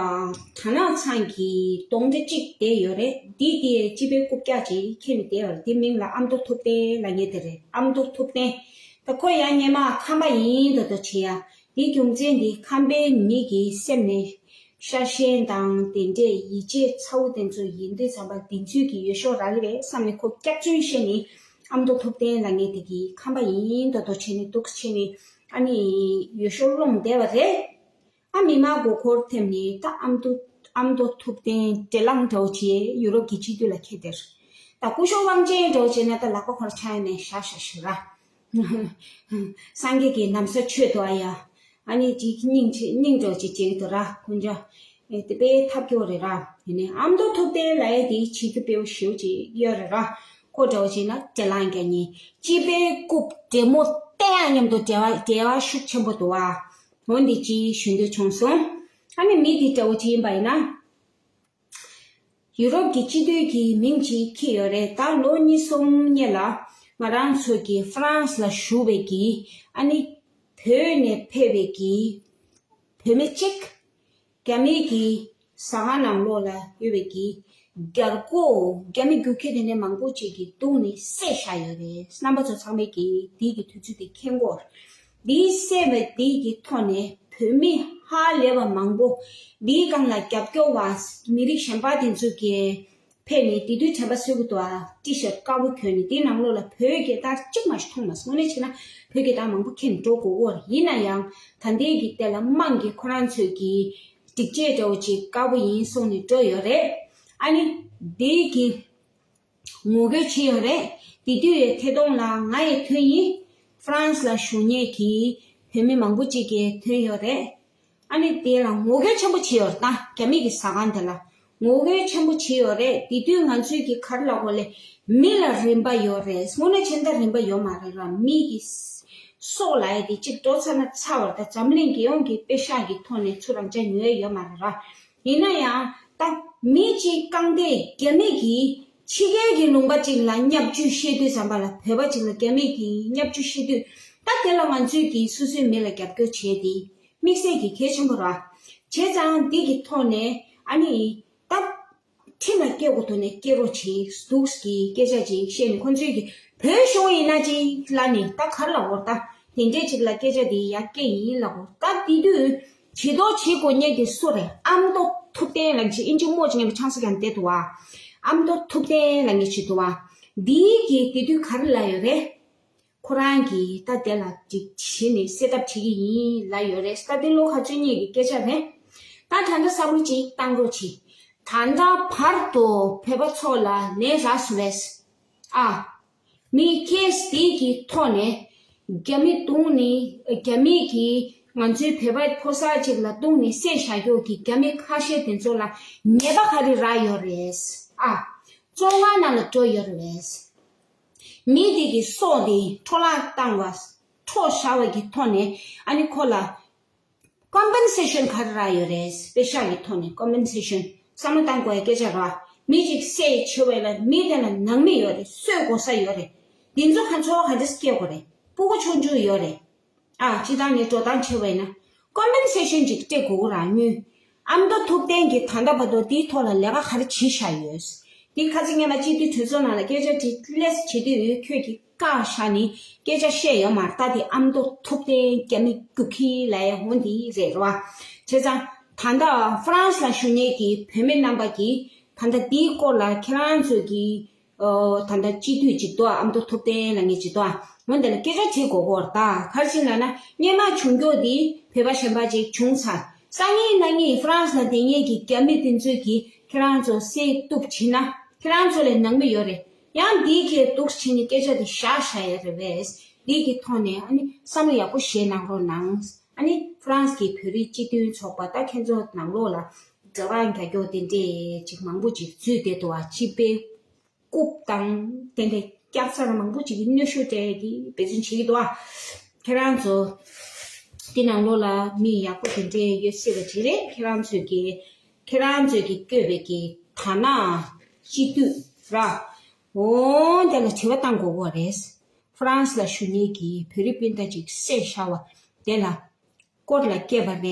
དར་ནག་ཚང་གི་གདོན་འདྲེ་གཅིག་བསྡད་ཡོད་རེད། འདི་དེ་སྤྱི་པའི་རྐུབ་བཀྱག་ཅིག་ཁྱེར་ནས་བསྡད་ཡོད་རེད། དེ་མིང་ལ་ཨ་མདོ་ཐུབ་བསྟན་ལབ་མཁན་དེ་རེད། ཨ་མདོ་ཐུབ་བསྟན། ད་ཁོ་ཡང་སྔོན་མ་ཁམས་པ་ཡིན་མདོག་མདོག་བྱེད་ཡ། དེའི་རྒྱུ་མཚན་དེ་ཁམས་པའི་མི་གི་སེམས་ནས་ཤ་ཞེན་དང་དེ་འདྲས་ཡིད་ཆེས་ཚ་བོ་དེ་ཚོ་ཡིན་དུས་ཙམ་པ་འདི་ཚོས་ཀྱི་འོས་ཤོག་རག་གི་རེད་བསམ་ནས་ཁོ་སྐྱག་རྫུན་བཤད་ནས། ཨ་མདོ་ཐུབ་བསྟན་ལབ་མཁན་དེ་གིས་ཁམས་པ་ཡིན་མདོག་མདོག་བྱས་ནས་འདུག་བྱས་ནས་ཨ་ནི་འོས་ཤོག་སློང་བསྡད་པ་རེད། ཨ་མི་མང་མགོ་འཁོར་ཐེབས་ནས་ད་ཨ་མདོ་ཨ་མདོ་ཐུབ་བསྟན་བྲེལ་ལངས་འདྲ་བོ་བྱས་ཡུ་རོབ་ཀྱི་སྤྱི་འཐུས་ལ་འཁེལ་བསྡད། ད་སྐུ་ཞབས་དབང་ཆེན་འདྲ་བོ་བྱས་ན་ད་ལག་པ་ཁོར་ཆག་ནས་བཞག་བཞག་ཞུ་ར། སངས་རྒྱས་ཀྱི་ན་བཟའ་མཆོད་དོ་ཨ་ཡ། ཨ་ནི་ཅིག་སྙིང་རྗེ་སྙིང་རྗེ་ཅིག་བྱེད་ཀྱི་འདུག་ར། དཀོན་མཆོག་ཨེ་དེ་དཔེ་ཐབས་སྐྱོ་རེད་ར། ཡིན་ནའི་ཨ་མདོ་ཐུབ་བསྟན་ལབ་ཡ་དེ་བྱེད་རྒྱུ་དཔེ་བོ་ཞེ་པོ་ཅིག་ཡོད་རེད་ར། ཁོ་འདྲ་བོ་བྱས་ན་བྲེལ་ལངས་རྒྱག་མཁན། སྤྱི་པའི་རྐུབ་བྲེ་མོ་བསྟན་ཡ་མཉམ་དུ་འབྲེལ་བ་འབྲེལ་བ་ཤུགས་ཆེན་པོ་འདུག་ཨ། འོ་འདི་ཅིག་ཞུ་འདོད་བྱུང་སོང་། ཨ་ནི་མི་དེ་འདྲ་བོ་ཅིག་ཡིན་པ་ཡིན་ན། ཡུ་རོབ་ཀྱི་སྤྱི་འཐུས་ཀྱི་མིང་ཅིག་འཁྱེར་ཡོད་རེད། ད་ལོ་གཉིས་གསུམ་སྔོན་ལ་ང་རང་ཚོ་གི་ཧྥ་རན་སི་ལ་བཞུགས་པའི་གི་ཨ་ནི་བོད་ནས་ཕེབས་པའི་གི་བུད་མེད་ཅིག་རྒྱ་མིའི་གི་ཟ་ཁང་ནང་ལོགས་ལ་ཡོད་པའི་གི་རྒྱ་རྒོད་རྒྱ་མི་རྒྱུག་ཁྱི་དེ་འདྲ་མང་པོ་ཅིག་གིས་བརྡུངས་ནས་བསད་བཞག་ཡོད་རེད། རྣམ་པ་ཚོ་ཚང་མས་གི་དེའི་གི་དུས་ཚོད་དེ་མཁྱེན་གོ། འདིའི་བསད་པ་འདིའི་གི་ཐོག་ནས་བོད་མི་ཧ་ལས་པ་མང་པོ། འདིའི་སྒང་ལ་རྒྱབ་སྐྱོར་བ་མི་རིགས་གཞན་པ་དེ་ཚོ་གི་ ཕེབས་ནས་དེ་དུས་དྲན་པ་གསོས་ཀྱི་འདུག་ཨ། ཊི་ཤར་དཀར་པོ་གྱོན་ནས་དེའི་ནང་ལོགས་ལ་བོད་རྒྱལ་དར་གཅིག་མ་ཞིག་མཐོང་མ་སོང་། དངོས་གནས་བྱས་ན་བོད་རྒྱལ་དར་མང་པོ་འཁྱེར་ནས་འགྲོ་དགོས་ཀྱི་ཡོད་རེད། ཡིན་ན་ཡང་ད་ལྟའི་གི་དེ་ལ་དམངས་ཀྱི་ཁོ་རང་ཚོའི་གི་སྒྲིག་ཆས་འདྲ་བོ་ཅིག་དཀར་པོ་ཡིན་གསུངས་ནས་འགྲོ་ཡོད་རེད། ཨ་ནི་དེའི་གི་ངོ་རྒོལ་བྱས་ཡོད་རེད། དེ་དུས་ཡི་ཐད་གཏོང་ལ་ང་ཡི་ཐོན་ཡིན། ཧྥ་རན་སི་ལ་བཞུགས་མཁན་གྱི་བོད་མི་མང་པོ་ཅིག་གིས་ཐོན་ཡོད་རེད། ཨ་ནི་དེ་ལ་ངོ་རྒོལ་ཆེན་པོ་བྱས་ཡོད་རེད། ད་རྒྱ་མི་གི་ཟ་ཁང་དེ་ལ་ངོ་རྒོལ་ཆེན་པོ་བྱས་ཡོད་རེད། དེ་དུས་ང་ཚོའི་གི་ག་རེ་ལབ་དགོས་རེད། མི་ལ་རིན་པ་ཡོད་རེད། དངོས་གནས་བྱས་ན་ད་རིན་པ་ཡོད་མ་རེད་ར། མི་གི་སྲོག་ལབ་ཡ་དེ་གཅིག་འགྲོ་ཚར་ན་ཚར་བ་རེད། ད་འཛམ་གླིང་རྒྱལ་ཡོངས་ཀྱི་དཔེ་ཤག་གི་ཐོག་ནས་ཚུར་རང་ཆ་ཉོ་ཡ་ཡོད་མ་རེད་ར། ཡིན་ན་ཡང་ད་མི་གཅིག་རྐང་སྟེང་རྒྱ་མི་གིས་ཕྱི་རྒྱལ་གྱི་ལུང་པ་གཅིག་ལ་བརྙས་བཅོས་བཤད་དུས་ཙམ་པ་ལ་བོད་པ་གཅིག་ལ་རྒྱ་མི་གིས་བརྙས་བཅོས་བཤད་དུས། ད་དེ་ལ་ང་ཚོས་ཀྱིས་སོ་སོའི་མི་ལ་རྒྱབ་སྐྱོར་བྱས་ཏེ་དམིགས་བསལ་གྱི་གལ་ཆེན་པོ་རེད། བྱས་ཙང་འདི་གི་ཐོག་ནས་ཨ་ནི་ད་ཁྲིམས་ལ་སྐྱེལ་དགོས་ཐོག་ནས་སྐྱེལ་རོགས་བྱེད་འདུག་གི་སྐད་ཆ་ཅིག་བཤད་ནས། ཁོང་ཚོས་ཀྱིས་བོད་གཞུང་ཡིན་ན་ཅིག་ལ་ནི་ད་ག་རེ་ལབ་དགོས་རེད། ད་དེ་འདྲས་ཅིག་ལ་སྐད་ཆ་དེ་ཡར་སྐྱེལ་ཡིན་ལབ་དགོས། ད་དེ་དུས་བྱེད་དོ་བྱེད་དགོས་མཁན་དེ་སུ་རེད། ཨ་མདོ་ཐུབ་བསྟན་ལབ་མཁན་ཅིག་ཨིན་ཇི་མོ་ཅིག་ངའི་ཆང་ས་ཀྱང་བསྡད་འདུག་བ། ཨ་མདོ་ཐུབ་བསྟན་ལབ་མཁན་ཅིག་འདུག་བ། འདིའི་གི་དེ་དུས་ག་རེ་ལབ་ཡོད་རེད། ཁོ་རང་གིས་ད་དེ་ལ་ཅིག་བྱས་ནས་སེལ་ཐབས་བྱེད་ཀྱི་ཡིན་ལབ་ཡོད་རེད། ད་དེ་ལོ་ག་ཚོད་སྔོན་གྱི་སྐད་ཆ་རེད། ད་ད་ལྟ་བསམ་བློ་ཅིག་བཏང་རོགས་གྱིས། ད་ལྟ་བར་དུ་བོད་པ་ཚོ་ལ་ལན་རག་སོང་བས། ཨ། མི་ཁེ་སི་དེ་གི་ཐོག་ནས་རྒྱ་མི་བརྡུངས་ནས། རྒྱ་མི་གིས་ང་ཚོའི་བོད་པ་ཕོ་གསར་ཅིག་ལ་བརྡུངས་ནས་བསད་བཞག་རྒྱུ་གི་རྒྱ་མི་ཁ་ཤས་དེ་ཚོ་ལ་ཉེས་པ་ག་རེ་རག་ཡོད་རེད། ཨ། བཙོན་ཁང་ནང་ལ་འགྲོ་ཡོད་རེད། མི་དེ་གི་སྲོག་དེ་འཕྲོ་བརླག་བཏང་བ། འཕྲོ་བཞག་པ་གི་ཐོག་ནས་ཨ་ནི་ཁོ་ལ་ཀོམ་པན་སེ་ཤན་ག་རེ་རག་ཡོད་རེད། པེ་ཤག་གི་ཐོག་ནས་ཀོམ་པན་སེ་ཤན་བསམ་བློ་བཏང་དགོས་ཡ་སྐད་ཆ་རེད། མི་གཅིག་བསད་བྱས་པ་ལ་མི་དེ་ལ་ནང་མི་ཡོད་རེད། གསོད་དགོས་ས་ཡོད་རེད། དེ་ཚོ་ག་འཚོ་བ་ག་འདྲས་སྐྱེལ་དགོས་རེད། སྤུ་གུ་ཆུང་ཆུང་ཡོད་རེད། ཨ། སྤྱི་བཏང་ནས་འགྲོ་སྟངས་བྱས་པ་ཡིན་ན་ཀོམ་པན་སེ་ཤན་ཅིག་སྤྲད་དགོས་ཀྱི་རེད། ཨ་མདོ་ཐུབ་བསྟན་གྱིས་ད་ལྟ་བར་དུ་དེའི་ཐོག་ལ་ལས་ཀ་ག་རེ་བྱས་བཞག་ཡོད། དེ་ཁ་སང་སྔོན་མ་སྤྱི་འཐུས་གྲོས་ཚོགས་ནང་ལ་སྐད་ཆ་དྲིས་ལན་བྱེད་དུས་ཁྱོད་ཀྱིས་བཀག་བཞག་ནས་སྐད་ཆ་བཤད་ཡོད་མ་རེད། ད་དེ་ཨ་མདོ་ཐུབ་བསྟན་རྒྱ་མི་རྒྱུག་ཁྱི་ལབ་ཡ་འོ་འདི་རེད་རེད་བ། བྱས་ཙང་ད་ལྟ་ཧྥ་རན་སི་ལ་བཞུགས་མཁན་གྱི་བོད་མི་རྣམ་པ་གིས་ད་ལྟ་དེའི་སྐོར་ལ་ཁྱེད་རང་ཚོས་ཀྱིས། ཨོ། ད་ལྟ་སྤྱི་འཐུས་ཅིག་འདུག་ཨ་མདོ་ཐུབ་བསྟན་ལབ་མཁན་ཅིག་འདུག་འོ་འདི་ལ་སྐད་ཆ་དྲིས་དགོས་ཀྱི་རེད། ད་ག་རེ་བྱས་ལབ་ན་སྔོན་མ་བྱུང་རྒྱུ་འདི་བོད་པ་གཞན་པ་ཅིག་བྱུང་ཚར། སང་ཉིན་གནངས་ཉིན་ཧྥ་རན་སི་ལ་བསྡད་མཁན་གྱི་རྒྱ་མི་དེ་ཚོས་ཀྱིས་ཁྱེད་རང་ཚོ་བསད་གཏུབ་བྱས་ན་ཁྱེད་རང་ཚོ་ལ་ནང་མི་ཡོད་རེད། ཡང་འདིའི་གི་འདུག་བྱས་ནས་སྐད་ཆ་དེ་བཞག་བཞག་ཡ་རེད་པས། འདིའི་གི་ཐོག་ནས་ཨ་ནི་བསམ་བློ་ཡག་པོ་བཞེས་གནང་རོགས་གནང་། ཨ་ནི་ཧྥ་རན་སི་གི་བོད་རིགས་སྤྱི་མཐུན་ཚོགས་པ་ད་ཁྱེད་ཚོ་ནང་ལོགས་ལ་དགྲ་དགའ་རྒྱག་རྒྱུ་དེ་འདྲས་ཅིག་མང་པོ་ཅིག་འཛུལ་བསྡད་འདུག་བ། སྤྱི་པའི་རྐུབ་དང་དེ་འདྲའི་སྐྱག་རྫུན་མང་པོ་ཅིག་གིས་གནོན་ཤུགས་སྤྲད་ཀྱི་འབད་བརྩོན་བྱེད་ཀྱི་འདུག་ཨ། ཁྱེད་རང་ཚོ་འདི་ནང་ལོགས་ལ་མི་ཡག་པོ་དེ་འདྲས་ཡོད་སྲིད་པ་ཅིག་རེད། ཁྱེད་རང་ཚོས་ཀྱི་ཁྱེད་རང་ཚོས་ཀྱི་བསྐྱོད་པའི་གི་ཐ་ན་སྤྱི་འཐུས་ར་འོ་དེ་ལ་དྲི་བ་བཏང་དགོས་པ་རེད། ཧྥ་རན་སི་ལ་བཞུགས་མཁན་གྱི་བོད་རིགས་སྤུན་ཟླ་ཅིག་བསད་བཞག་པ་དེ་ལ། སྐོར་ལ་སྐྱེས་པ་རེད།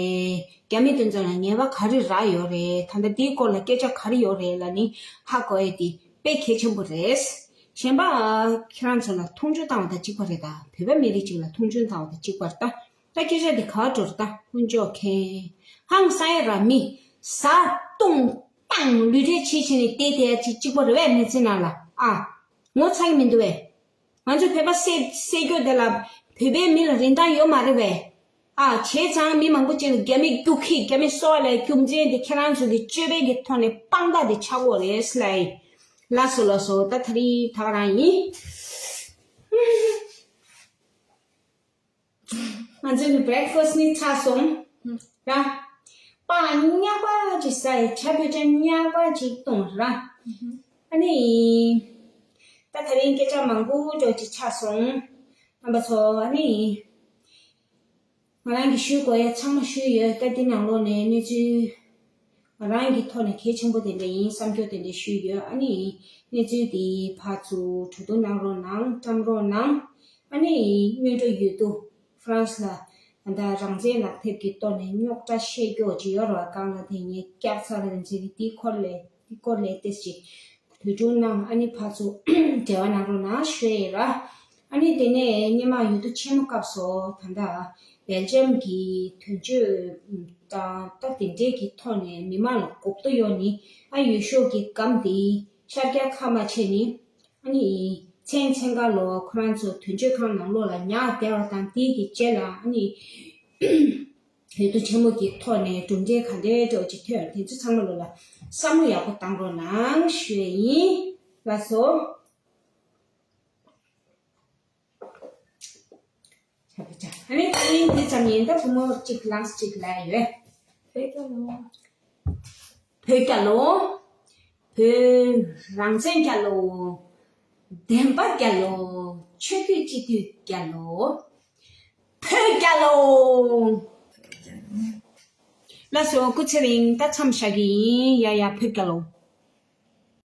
རྒྱ་མི་དེ་ཚོ་ལ་ཉེས་པ་ག་རེ་རག་ཡོད་རེད། ད་ལྟ་དེའི་སྐོར་ལ་སྐད་ཆ་ག་རེ་ཡོད་རེད་ལབ་ནི་ཧ་གོ་ཡ་དེ་དཔེ་གལ་ཆེན་པོ་རེད། གཞན་པ་ཁྱེད་རང་ཚོ་ལ་མཐོང་ཆུང་བཏང་བ་དང་གཅིག་པ་རེད། ད་བོད་པ་མི་རིགས་གཅིག་ལ་མཐོང་ཆུང་བཏང་བ་དང་གཅིག་པ་རེད། ད་ད་སྐད་ཆ་དེ་ག་པར་འགྲོ་རེད། ད་དཀོན་མཆོག་མཁྱེན། ཧང་སང་ཡ་ར། མི་ཟ་བཏུང་བཏང་ལུས་འབྲེལ་བྱེད་བྱེད་ནས་བསྡད་བསྡད་ཡ་ཅིག་གཅིག་པ་རེད་པས། མི་ཚེ་ནང་ལ་ཨ་ངོ་ཚ་གི་མི་འདུག་པས། ང་ཚོས་བོད་པ་བསད་བསད་རྒྱུ་དེ་ལ་བོད་པའི་མི་ལ་རིན་ཐང་ཡོད་མ་རེད་པས། ཨ། བྱས་ཙང་མི་མང་པོ་ཅིག་ལ་རྒྱ་མི་རྒྱུག་ཁྱི་རྒྱ་མི་གསོ་བ་ལ་རྒྱུ་མཚན་དེ་ཁྱེད་རང་ཚོ་གི་སྤྱོད་པའི་གི་ཐོག་ནས་དཔང་རྟགས་དེ་ཆགས་ཡོད་རེད་ལབ་ཡིན། ལགས་སོ་ལགས་སོ། ད་ད་རེས་ད་ག་རང་ཡིན། ང་ཚོའི་བྷི་རེག་ཕ་སི་ནི་ཚར་སོང་ར། སྤགས་ཉག་པ་ཅིག་ཟ་ཡི། ཇ་ཕོད་ཆང་ཉག་པ་ཅིག་བཏུང་ར། ཨ་ནི། ད་ད་རིང་སྐད་ཆ་མང་པོ་ཅིག་ཆགས་སོང་རྣམ་པ་ཚོ། ཨ་ནི། ང་རང་གིས་ཞུ་དགོས་ཡ་ཚང་མ་ཞུས་ཡོད། ད་འདི་ནང་ལོགས་ནས་གནས་ཚུལ་ང་རང་གི་ཐོག་ནས་གལ་ཆེན་པོ་དེ་འདྲ་ཡིན་བསམ་རྒྱུ་དེ་འདྲ་ཞུས་ཡོད། ཨ་ནི་གནས་ཚུལ་དེ་ཕར་ཚུར་གྲོས་བསྡུར་གནང་རོགས་གནང་། བཀྲམ་རོགས་གནང་། ཨ་ནི་སྔོན་འགྲོ་ཡོད་དུ་ཧྥ་རན་སི་ལ་ད་ལྟ་རང་བཙན་ལག་དེབ་ཀྱི་ཐོག་ནས་རྙོག་དྲ་བཤད་རྒྱུ་ཅིག་ཡོད་རེད་པ། སྒང་ལ་དེ་ངས་སྐྱག་ཚར་རེད་ཟེར་གི། དེའི་སྐོར་ལས་དེའི་སྐོར་ལས་ཏོག་ཙམ་ཅིག་དུས་དྲུག་གནང་། ཨ་ནི་ཕར་ཚུར་འབྲེལ་བ་གནང་རོགས་གནང་ཞུ་ཡ་ཡིན་ར། ཨ་ནི་དེ་ནས་སྔོན་མ་འོས་བསྡུ་ཆེན་མོ་སྐབས་སུ་ད་ལྟ་སྦེལ་ཇམ་གྱི་དོན་གཅོད་དང་ད་དེ་འདྲས་ཀྱི་ཐོག་ནས་མི་མང་ལ་མགོ་བསྡུ་ཡོང་ནི། ཨ། འོས་ཤོག་གི་སྒམ་དེ་ ཤར་རྒྱག་ཁ་མ་བྱས་ནི། ཨ་ནི། མཚན་མཚན་ག་ལོ་ཁོ་རང་ཚོ་དོན་གཅོད་ཁང་ནང་ལོགས་ལ་ཉག་བསྡད་པ་དང་དེའི་གི་རྗེས་ལ་ཨ་ནི། འོས་བསྡུ་ཆེན་མོ་གི་ཐོག་ནས་གྲུབ་འབྲས་ག་འདྲའི་འདྲ་བོ་ཅིག་ཐོན་དེ་ཚོ་ཚང་མ་ལོ་ལ་བསམ་བློ་ཡག་པོ་བཏང་རོགས་གནང་ཞུ་ཡས་ཡིན། ལགས་སོ། ཨ་ནི་དེ་འདི་ཙམ་ཡིན། ད་བུ་མོ་གཅིག་ལགས་གཅིག་ལ་ཡོད། བོད་རྒྱལ་ལོ། བོད་རྒྱལ་ལོ། བོད་རང་བཙན་རྒྱལ་ལོ། བདེན་པ་རྒྱལ་ལོ། ཆོས་བརྒྱུད་སྤྱི་འཐུས་རྒྱལ་ལོ། བོད་རྒྱལ་ལོ། ལགས་སོ། སྐུ་ཚེ་རིང་། ད་མཚམས་བཞག་གི་ཡིན། ཡ་ཡ། བོད་རྒྱལ་ལོ།